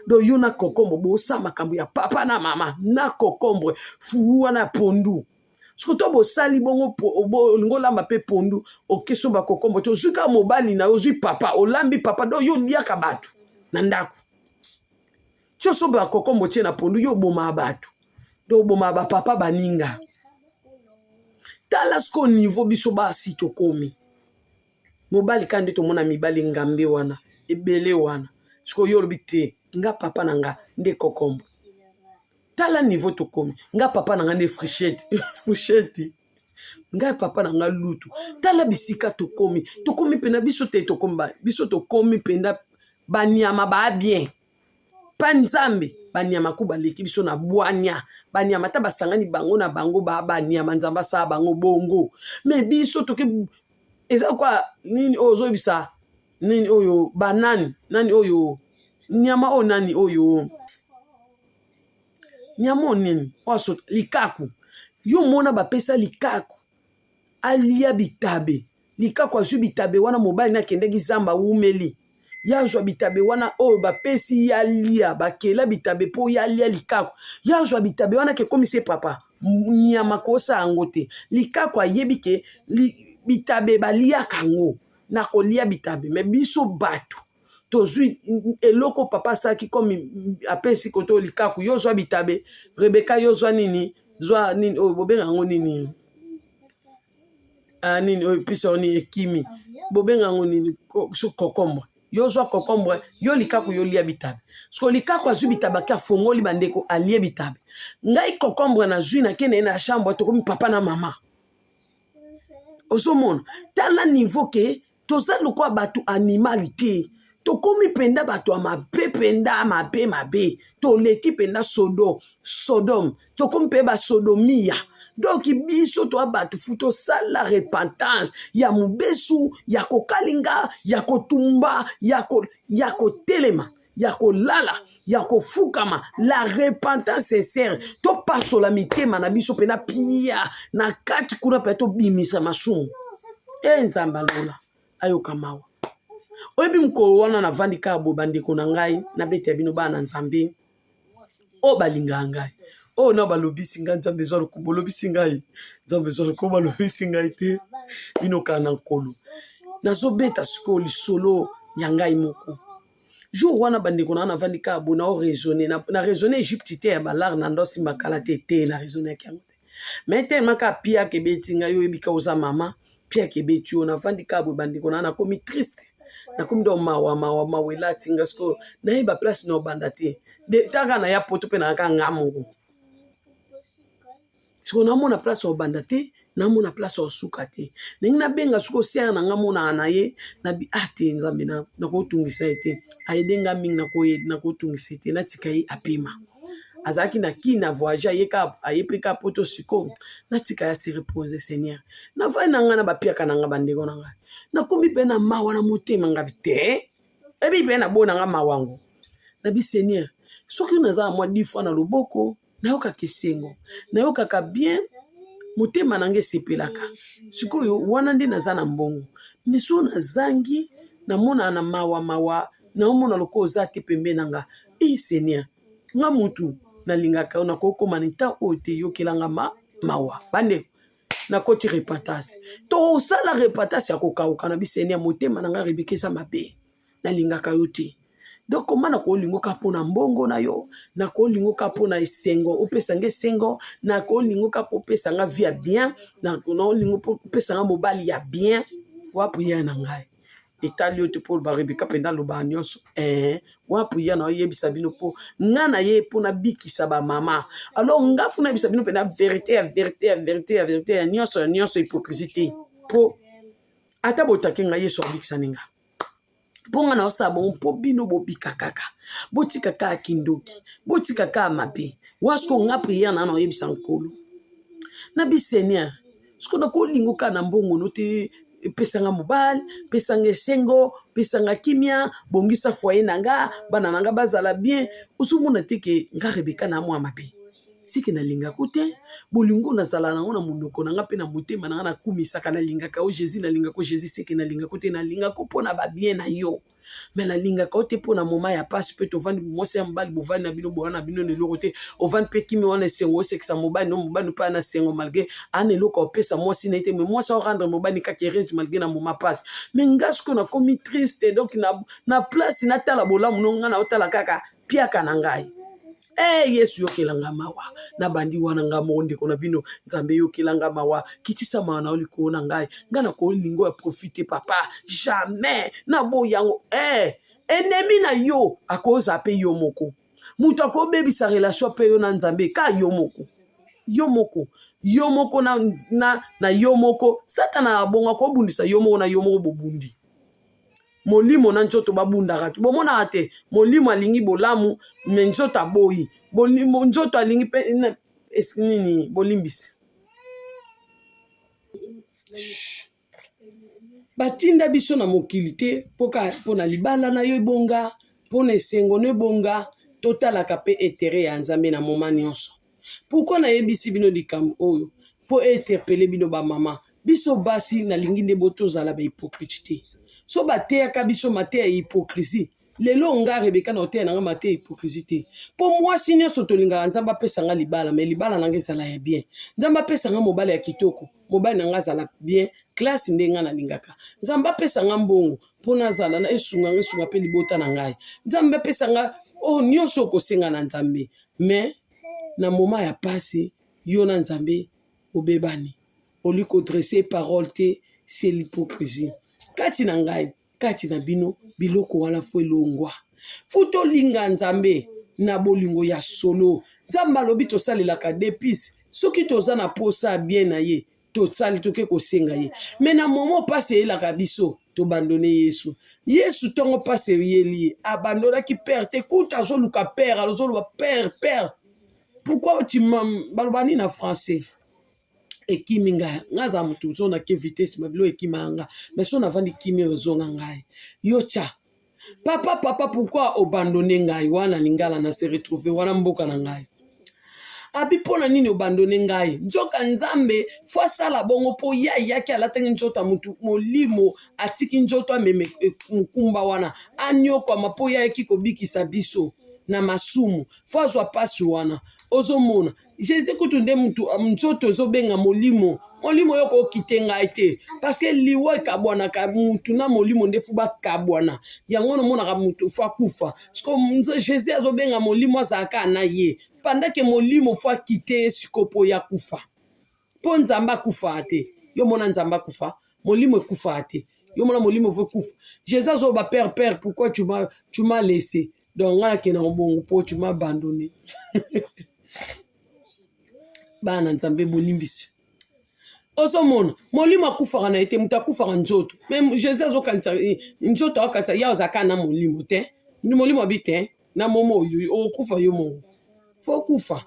[SPEAKER 1] donc yo na cocombre bosala makambo ya papa na mama na cocombre furu wana ya pondu soki to bosali bongo olingi olamba mpe pondu okesomba cocombre te ozwi kaka mobali na yo ozwi papa olambi papa donc yo oliaka bato na ndako ti osombaka cocombre otie na pondu yo obomaka bato donc obomaka bapapa baninga tala sikoyo niveau biso basi tokomi mobali kaka nde tomona mibali ngambe wana ebele wana sikoyo yo olobi te nga papa na nga nde kokombo tala niveau tokomi nga papa na nga nde frichete frichete ngai papa na nga lutu tala bisika tokomi tokomi mpena biso te tokomi biso tokomi mpenza banyama baa bien pa nzambe banyama ku baleki biso na bwanya banyama ata basangani bango na bango ba banyama nzambe asala bango bongo me biso toke eza kwa nini oyo ozoyebisa nini oyo banani nani oyo nyama oyo nani oyo nyama oyo nini oyo asota likaku yo omona bapesa likaku alia bitabe likaku azwi bitabe wana mobali na akendaki zamba awumeli ye azwa bitabe wana oyo bapesi ye alia bakela bitabe mpo ye alia likaku ye azwa bitabe wana kekomisi ye papa nyama kosa yango te likaku ayebi ke li, bitabe baliaka yango na kolia bitabe me biso bato Tozwi eloko papa asalaki comme apesi koto likaku, yo zwa bitabe, Rebeka yo zwa nini, zwa nini oyo bobenga yango nini, ah, nini oyo pisa nini ekimi, bobenga yango nini, kokombre. Yo zwa kokombre, yo likaku yo lia bitabe. Siko likaku azwi bitabe ake afongoli bandeko alie bitabe. Ngai kokombre nazwi nakende ye na chambre, tokomi papa na mama. Ozomona tala niveau ke toza lokola bato animal te, tokomi mpenza bato ya mabe mpenza mabe mabe, toleki mpenza Sodome, tokomi mpe basodomia. Donc biso toa bato fu tosala repentance ya mobesu, ya kokalinga, ya kotumba, ya kotelema, ya kolala, ya kofukama, la repentance sincère. Topasola mitema na biso mpena pia na kati kuna mpe tobimisa masumu. E Nzambe alola ayoka mawa. Oyebi mokolo wana navandi kaka boye, bandeko na ngai, nabeta bino bana na Nzambe oyo balingaka ngai, oyo na balobisi ngai, Nzambe ezwa lokumu, bolobisi ngai, Nzambe ezwa lokumu, balobisi ngai te, bino kaka na nkolo. Nazobeta sikoyo lisolo ya ngai moko. Jour wana bandeko na navandi kaka boye, nao raisonner, na raisonner Egypte te ya balare na ndo simba kala te te, na raisonner yaki yango te. Mais tellement kaka piaka ebeti ngai, oyebi ka oza mama, piaka ebeti yo, navandi kaka boye bandeko na nakomi triste. Nakomi donc mawa mawa mawa elati nga sikoyo, nayeba place na obanda te. De taka na ya poto pe na kaka nga moko. Sikoyo namona place obanda te, namona place osuka te. Ndenge nabenga sikoyo sœur na nga monaka na ye, nabi ah te Nzambe na nakotungisa ye te. Ayede nga mingi nakotungisa ye te, natika ye apema. Azalaki na Kina voyage, aye ka aye pe ka poto sikoyo, natika ya se reposer Seigneur. Navandi na nga na bapiaka na nga bandeko na ngai. Nakomi pe na mawa na motema nga te. Ebi pe na bona nga mawa ngo. Nabi Seigneur, soki naza na mwa 10 fois na loboko, nayokaka esengo, nayokaka bien, motema na nga esepelaka. Sikoyo wana nde naza na mbongo. Mais soki nazangi, namonaka na mawa mawa, naomona lokola oza te pembeni na nga. Eh Seigneur, nga mutu nalingaka yo, nakokoma na etat oyo te, yokelanga mawa. Bandeko, nakoti repentance. Tosala repentance ya kokauka na bi Seigneur, motema na nga Rebecca eza mabe, nalingaka yo te. Donc koma nakolingo ka mpona mbongo na yo, nakolingo ka mpona esengo, opesa nga esengo, nakolingo ka mpo opesa nga vie ya bien, nakolingo mpo opesa nga mobali ya bien. Wa prière na ngai etali yo te mpo ba Rebecca mpenza alobaka nyonso. Wa prière na oyebisa bino mpo nga na ye mpo nabikisa ba mama. Alors nga fu nayebisa bino mpenza vérité ya vérité ya vérité ya vérité ya nyonso ya nyonso, hypocrisie te. Mpo ata botake nga Yesu abikisa ninga. Mpo nga na osala bongo mpo bino bobika kaka, botika kaka kindoki, botika kaka mabe. Wa siko nga prière na na oyebisa nkolo na bi Seigneur, siko nakolingo kaka na mbongo no te, pesanga mobali, pesanga esengo, pesanga kimia, bongisa foyer na nga, bana na nga bazala bien. Ozomona te ke nga Rebecca na mwa mabe, seke nalingako te. Bolingo nazala nango na monoko na nga mpe na motema na nga, nakumisaka, nalingaka yo Jésus, nalingako Jésus, seke nalingako te. Nalingako mpona ba bien na yo, mais nalingaka yo te mpona moma ya pasi. Mpe tovandi mwasi ya mobali, bovandi na bino, boya na bino na eloko te, ovandi mpe kimi wana esengo, osekisa mobali no, mobali mpe ana esengo malgré ana eloko opesa mwasi na ye te, mais mwasi aorendre mobali kaka heureuse malgré na moma pasi. Mais nga sikoyo nakomi triste, donc na place natala bolamu no, nga naotala kaka piaka na ngai. Eh Yesu yokelanga mawa, nabandi wana nga moko ndeko na bino, Nzambe yokelanga mawa, kitisa mawa na yo likolo na ngai, nga nakolingo ya profiter papa, jamais naboyi yango. Eh ennemi na yo akoza pe yo moko, moto akobebisa relation pe yo na Nzambe ka yo moko, yo moko, yo moko na, na, na yo moko. Satana abonga kobundisa yo moko na yo moko bobundi. Molimo na nzoto babundaka te, bomonaka te. Molimo alingi bolamu me nzoto aboyi. Bolimo nzoto alingi pe nini, bolimbisi. Batinda biso na mokili te mpo na libala na yo ebonga, mpo na esengo no ebonga. Totalaka pe intérêt ya Nzambe na moma nyonso. Pourquoi nayebisi bino likambo oyo? Mpo interpeller bino ba mama. Biso basi nalingi nde botozala ba hypocrite te. So bateyaka biso mateya ya hypocrisie, Lelo nga Rebeka na oteya na nga mateya hypocrisie te. Mpo mwasi nyonso tolingaka Nzambe apesa nga libala, mais libala na nga ezala ya bien. Nzambe apesa nga mobali ya kitoko, mobali na nga azala bien, classe nde nga nalingaka. Nzambe apesa nga mbongo mpo nazala na esunga nga esunga mpe libota na ngai. Nzambe apesa nga oyo oh, nyonso okosenga na Nzambe. Mais na moment ya pasi yo na Nzambe obebani. Oli ko dresser parole te, c'est l'hypocrisie. Kati na ngai kati na bino biloko wana fo elongwa. Fo tolinga Nzambe na bolingo ya solo. Nzambe alobi tosalelaka depise soki toza na posa bien na ye tosali toke kosenga ye me na momo mpasi eyelaka biso tobandone yesu yesu ntongo mpasi eyeli ye abandonaki pere te kutu azoluka pere azoloba pere pere pourquoi tu baloba nini na français ekimi ngai ngai aza motu so nake vitesse mabilo ekima nga mais so navandi kimi oyo ezonga ngai yo tya papa papa pourquoi obandone ngai wana lingala na se retrouve wana mboka na ngai abi mpo na nini obandone ngai nzoka nzambe fo asala bongo mpo ye ayaki alataki nzoto ya motu molimo atiki nzoto ameme eh, mokumba wana anyokwama mpo ye ayaki kobikisa biso na masumu fo azwa mpasi wana ozomona Jesus kutu nde mutu nzoto ezobenga molimo molimo yo kokite ngai te parce que liwa ekabwanaka mutu na molimo nde fu bakabwana yango wana omonaka mutu fu akufa siko Jesus azobenga molimo azalaka na ye pendant ke molimo fu akite ye siko mpo ye akufa mpo nzambe akufaa te yo mona nzambe akufa molimo ekufaa te yo mona molimo fo ekufa jesus azoba père père pourquoi tu m'as tu m'as laissé donc ngai nakenda kobongo mpo tu m'as abandonné bana nzambe bolimbisi ozomona molimo akufaka na ye te moto akufaka nzoto me jesus azokanisa eh, nzoto akanisa ye azalaka na molimo te molimo abi te na momo oyo okokufa yo moko fo kufa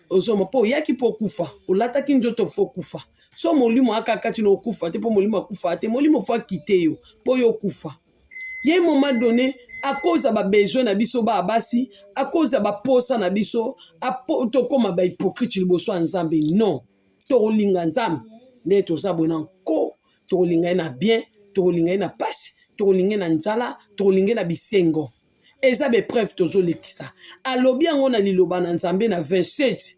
[SPEAKER 1] ozoma mpo oyaki mpo okufa olataki nzoto fo kufa so molimo aka kati na okufa te mpo molimo akufa te molimo fo akite yo mpo yo okufa ye moment donné à cause ya babesoin na biso baa basi à cause ya baposa na biso tokóma bahypocrite liboso ya nzambe non tokolinga nzambe nde toza boye na nko tokolinga ye na bien tokolinga ye na pasi tokolinga ye na nzala tokolinga ye na bisengo eza baepreuve tozolekisa alobi yango na liloba na nzambe na 27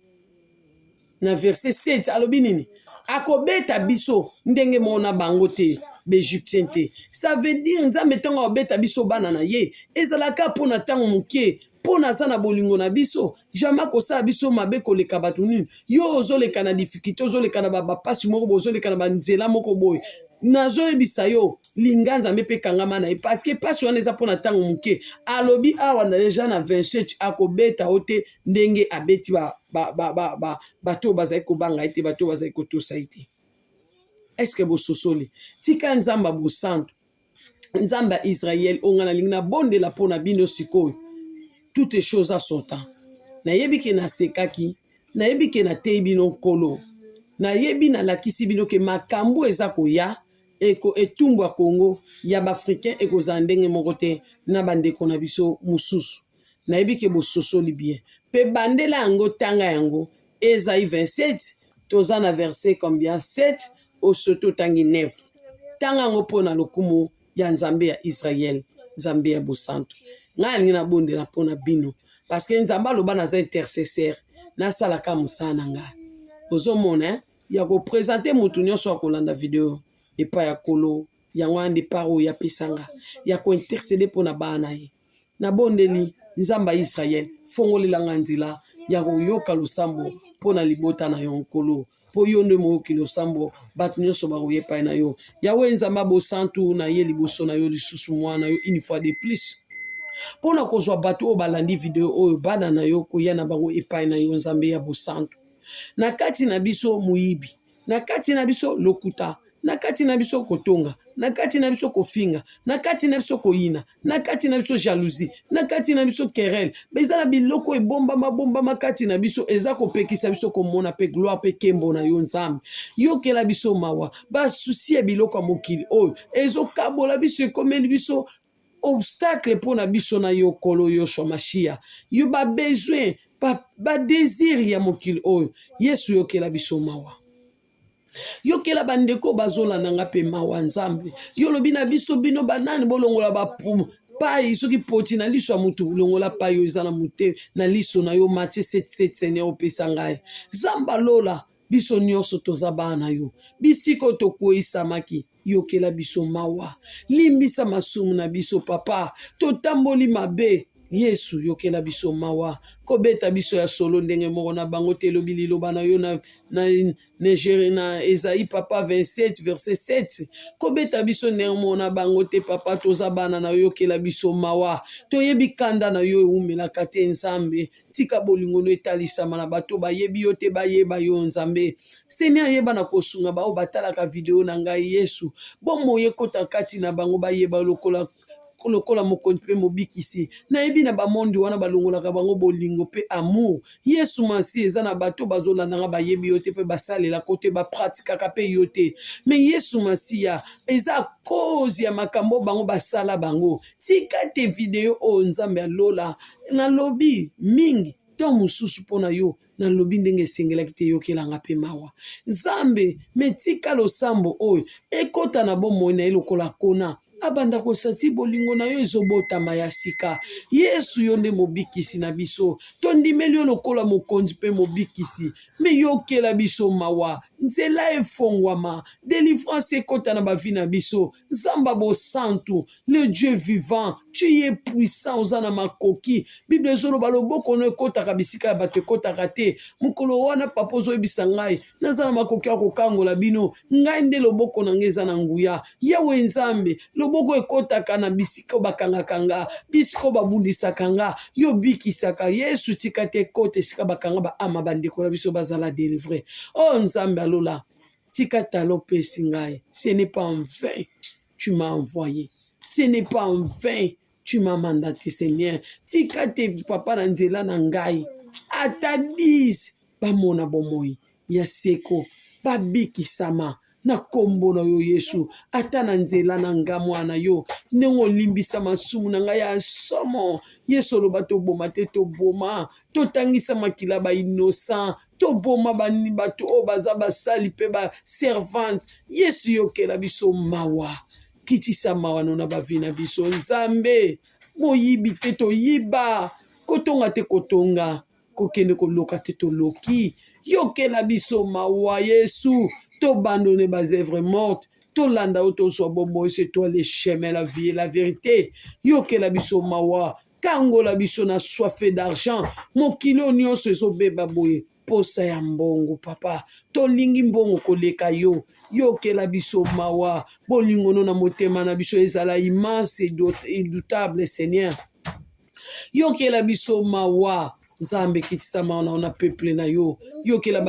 [SPEAKER 1] na verset 7 alobi nini akobeta biso ndenge moko na bango te baegyptien te ça veut dire nzambe ntango akobeta biso bana na ye ezalaka mpo na ntango moke mpo na aza na bolingo na biso jamai akosala biso mabe koleka bato nini yo ozoleka na difficulté ozoleka na bapasi moko boye ozoleka na banzela moko boye nazoyebisa yo linga nzambe mpe kangama na ye parceke mpasi wana eza mpo na ntango moke alobi awa na deja na 27 akobeta yo te ndenge abeti bato oyo bazali kobanga ye te bato oyo bazali kotosa ye te eske bososoli tika nzambe bosantu nzambe ya israel oyo ngai nalingi nabondela mpo na bino sikoyo toutes choses à son temps nayebi ke nasekaki nayebi ke nateyi bino nkolo nayebi nalakisi bino ke makambo eza koya eko etumbu ya kongo ya baafricain ekozala ndenge moko te na bandeko na biso mosusu nayebi ke bososoli bien mpe bandela yango tanga yango ezai 27 toza na verset combien 7 osoto otangi 9 tanga yango mpo na lokumu ya nzambe ya israel nzambe ya bosantu ngai alingi nabondela mpo na bino parceke nzambe aloba naza intercesseur nasalaka mosala na ngai ozomona eh? ya kopresente motu nyonso akolanda video epai ya kolo yango wana nde part oyo apesa nga ya kointercede mpo na bana na ye Nabondeli, Nzambe ya Yisraele, fongolela ngai nzela ya koyoka losambo mpo na libota na yo, Nkolo, mpo yo nde moyoki losambo, bato nyonso bakoya epai na yo. Yawe Nzambe ya bosantu, naye liboso na yo lisusu, mwana yo une fois de plus, mpo na kozwa bato oyo balandi video oyo, bana na yo, koya na bango epai na yo, Nzambe ya bosantu. Na kati na biso moyibi, na kati na biso lokuta, na kati na biso kotonga, na kati na biso kofinga, na kati na biso koyina, na kati na biso jalousie, na kati na biso querelle. Eza na biloko ebombama bombama kati na biso, eza kopekisa biso komona pe gloire pe kembo na yo Nzambe. Yokela biso mawa, ba souci ya biloko ya mokili oyo ezokabola biso, ekomeli biso obstacle mpo na biso na yo Nkolo Yoshua Mashiya. Yo ba besoin ba, ba désir ya mokili oyo. Yesu yokela biso mawa. Yokela bandeko bazolanda nga mpe mawa Nzambe. Yo olobi na biso bino banani bolongola ba Pai soki poti na liso ya motu, longola pai oyo eza na mote na liso na yo. Matie 77. Seigneur, opesa ngai Zamba lola, biso nyonso toza bana na yo. Bisika oyo tokweyisamaki, yokela biso mawa, limbisa masumu na biso. Papa, totamboli mabe. Yesu, yokela biso mawa. Kobeta biso ya solo ndenge moko na bango te. Elobi liloba na yo na Nigeria, na Esaïe, papa, 27 verset 7. Kobeta biso ndenge moko na bango te. Papa, toza bana na yo, yokela biso mawa. Toyebi kanda na yo ewumelaka te. Nzambe, tika bolingo no etalisama na bato bayebi yo te, bayeba yo. Nzambe, Seigneur, yeba na kosunga baoyo batalaka video na ngai. Yesu, bomoi ekota kati na bango, bayeba lokola mokonzi mpe mobikisi. Nayebi na bamondi wana balongolaka bango bolingo mpe amour. Yesu Masi, eza na bato bazolandanga, bayebi yo te mpe basalelaka te, bapratikaka mpe yo te. Me Yesu Masiya, eza cause ya makambo bango basala bango. Tika te video oyo, Nzambe alola, nalobi mingi ntango mosusu mpo na yo, nalobi ndenge esengelaki te, yokelanga mpe mawa, Nzambe. Me tika losambo oyo ekɔta na bomoi na ye lokola kona, abanda kosati bolingo na yo ezobotama ya sika. Yesu, yo nde mobikisi na biso, tondimeli yo lokola mokonzi mpe mobikisi. Me yokela biso mawa, nzela efongwama, délivrance ekɔta na bavi na biso. Nzambe bosantu, le Dieu vivant, tu es puissant, oza na makoki. Bible ezoloba loboko no ekɔtaka bisika ya bato ekɔtaka te. Mokolo wana, papa, ozoyebisa ngai naza na makoki ya kokangola bino. Ngai nde loboko na ngai eza na nguya. Yawe Nzambe, loboko ekɔtaka na bisika oyo bakangaka nga, bisika oyo babundisaka nga, yo bikisaka. Yesu, tika te ekɔta esika bakanga baama bandeko na biso, bazala délivré. O oh, Nzambe alola, tika tala opesi ngai. Ce n'est pas en vain tu m'as envoyé, ce n'est pas en vain tu m'as mandaté. Seigneur, tika te, papa, na nzela na ngai ata 10 bamona bomoi ya seko, babikisama na nkombo na yo Yesu. Ata na nzela na nga mwana yo, ndenge olimbisa masumu na ngai ya somo. Yesu, oloba toboma te, toboma, totangisa makila bainnocent, toboma bato oyo baza basali mpe baservante. Yesu, yokela biso mawa, kitisa mawa no na bavi na biso. Nzambe, moyibi te toyiba, kotonga te kotonga, kokende koloka te toloki. Yokela biso mawa, Yesu. Toabandonner baœuvres mortes, tolanda oyo, tozwa bomoi. C'est toi le chemin, la vie et la vérité. Yokela biso mawa, kangola biso na soif d'argent. Mokili oyo nyonso ezobeba boye, posa ya mbongo. Papa, tolingi mbongo koleka yo. Yokela biso mawa, bolingo no na motema na biso ezala immense, indoutable. Seigneur, yokela biso mawa. Nzambe, kitisa mawa na na peuple na yo. Yokela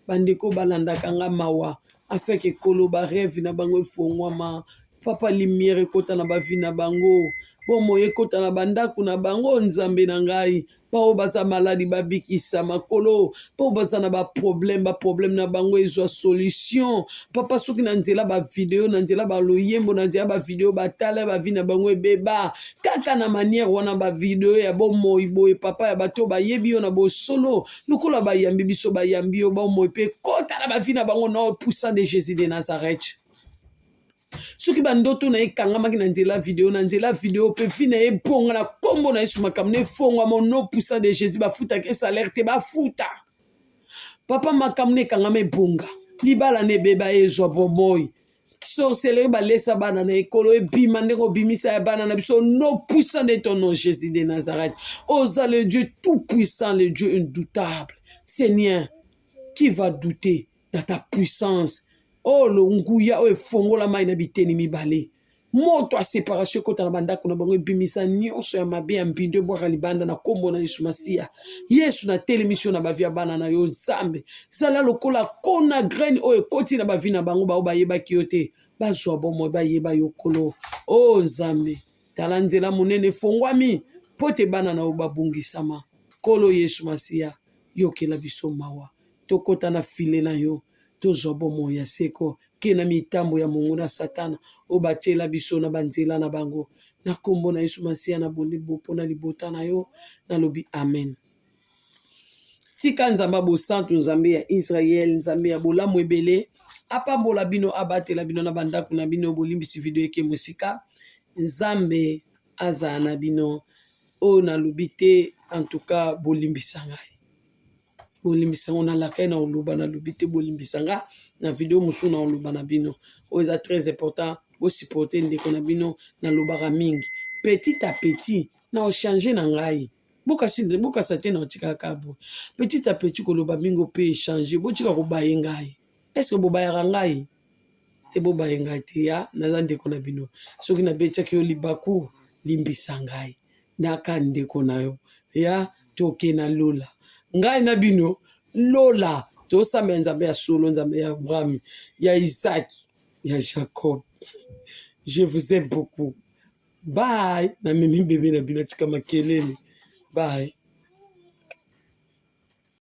[SPEAKER 1] bandeko balandaka nga mawa, afin ke kolo barêve na bango efongwama. Papa, lumière ekɔta na bavi na bango, bomoi ekɔta na bandako na bango. Nzambe na ngai, bao baza maladi babikisa makolo, mpo baza na baproblème, baproblème na bango ezwa solution. Papa, soki na nzela bavideo, na nzela baloyembo, na nzela bavideo batala, bavi na bango ebeba kaka na manière wana, bavideo ya bomoi boye, papa, ya bato bayebi yo na bosolo, lokola bayambi biso, bayambi yo, bomoi mpe kota na bavi na bango na puissant de Jésus de Nazareth. Soki bandoto na ye ekangamaki na nzela video, na nzela video mpe vi na ye ebonga na nkombo na Yesu. Makambo na efongwama au nom puissant de Jésus. Bafutaka salaire te, bafuta. Papa, makambo na ekangama ebonga, libala na ebeba ezwa bomoi, sorcellerie balesa bana na ekolo ebima ndenge obimisa ya bana na biso, nom puissant de ton nom Jésus de Nazareth. Oza le Dieu tout puissant, le Dieu indoutable. Seigneur, qui va douter dans ta puissance? Oyo longuya oyo efongola mai na biteni mibale, moto ya séparation ekota na bandako na bango, ebimisa nyonso ya mabe ya mbindo, ebwaka libanda na nkombo na Yesu Masiya. Yesu, natelemisi yo na bavi ya bana na yo. Nzambe, zala lokola kona, graine oyo ekoti na bavi na bango, bao bayebaki yo te bazwa bomoi, bayeba yo kolo. O oh, Nzambe, tala nzela monene efongwami mpo te bana na yo babungisama. Nkolo Yesu Masiya, yokela biso mawa, tokɔta na file na yo, tozwa bomoi ya seko ke na mitambo ya monguna Satana oyo batiela biso na banzela na bango. Na nkombo na Yesu Masiya na bolingo mpona libota na yo, nalobi amen. Tika Nzambe ya bosantu, Nzambe ya Israele, Nzambe ya bolamu ebele, apambola bino, abatela bino na bandako na bino. Bolimbisi, video eke mosika. Nzambe azala na bino. Oyo nalobi te, en tout cas bolimbisa ngai, bolimbisa ngo. Nalakai na koloba, nalobi te, bolimbisa nga. Na video mosusu na koloba na bino. Oyo eza très important, bosupporte ndeko na bino. Nalobaka mingi, petit à petit na ochange na ngai. Bokasa te, na otikaka boye petit à petit. Koloba mingi mpe échange. Botika kobaye ngai. Est-ce bobayaka ngai te? Bobaye ngai te, ya naza ndeko na bino. Soki nabetiaki yo libaku, limbisa ngai, naka ndeko na yo. Ya toke na lola, ngai na bino lola. Tosambela Nzambe ya solo, Nzambe ya Abraham, ya Isaac, ya Jacob. Je vous aime beaucoup. Bye. Namemi bebe na bino, atika makelele. Bye.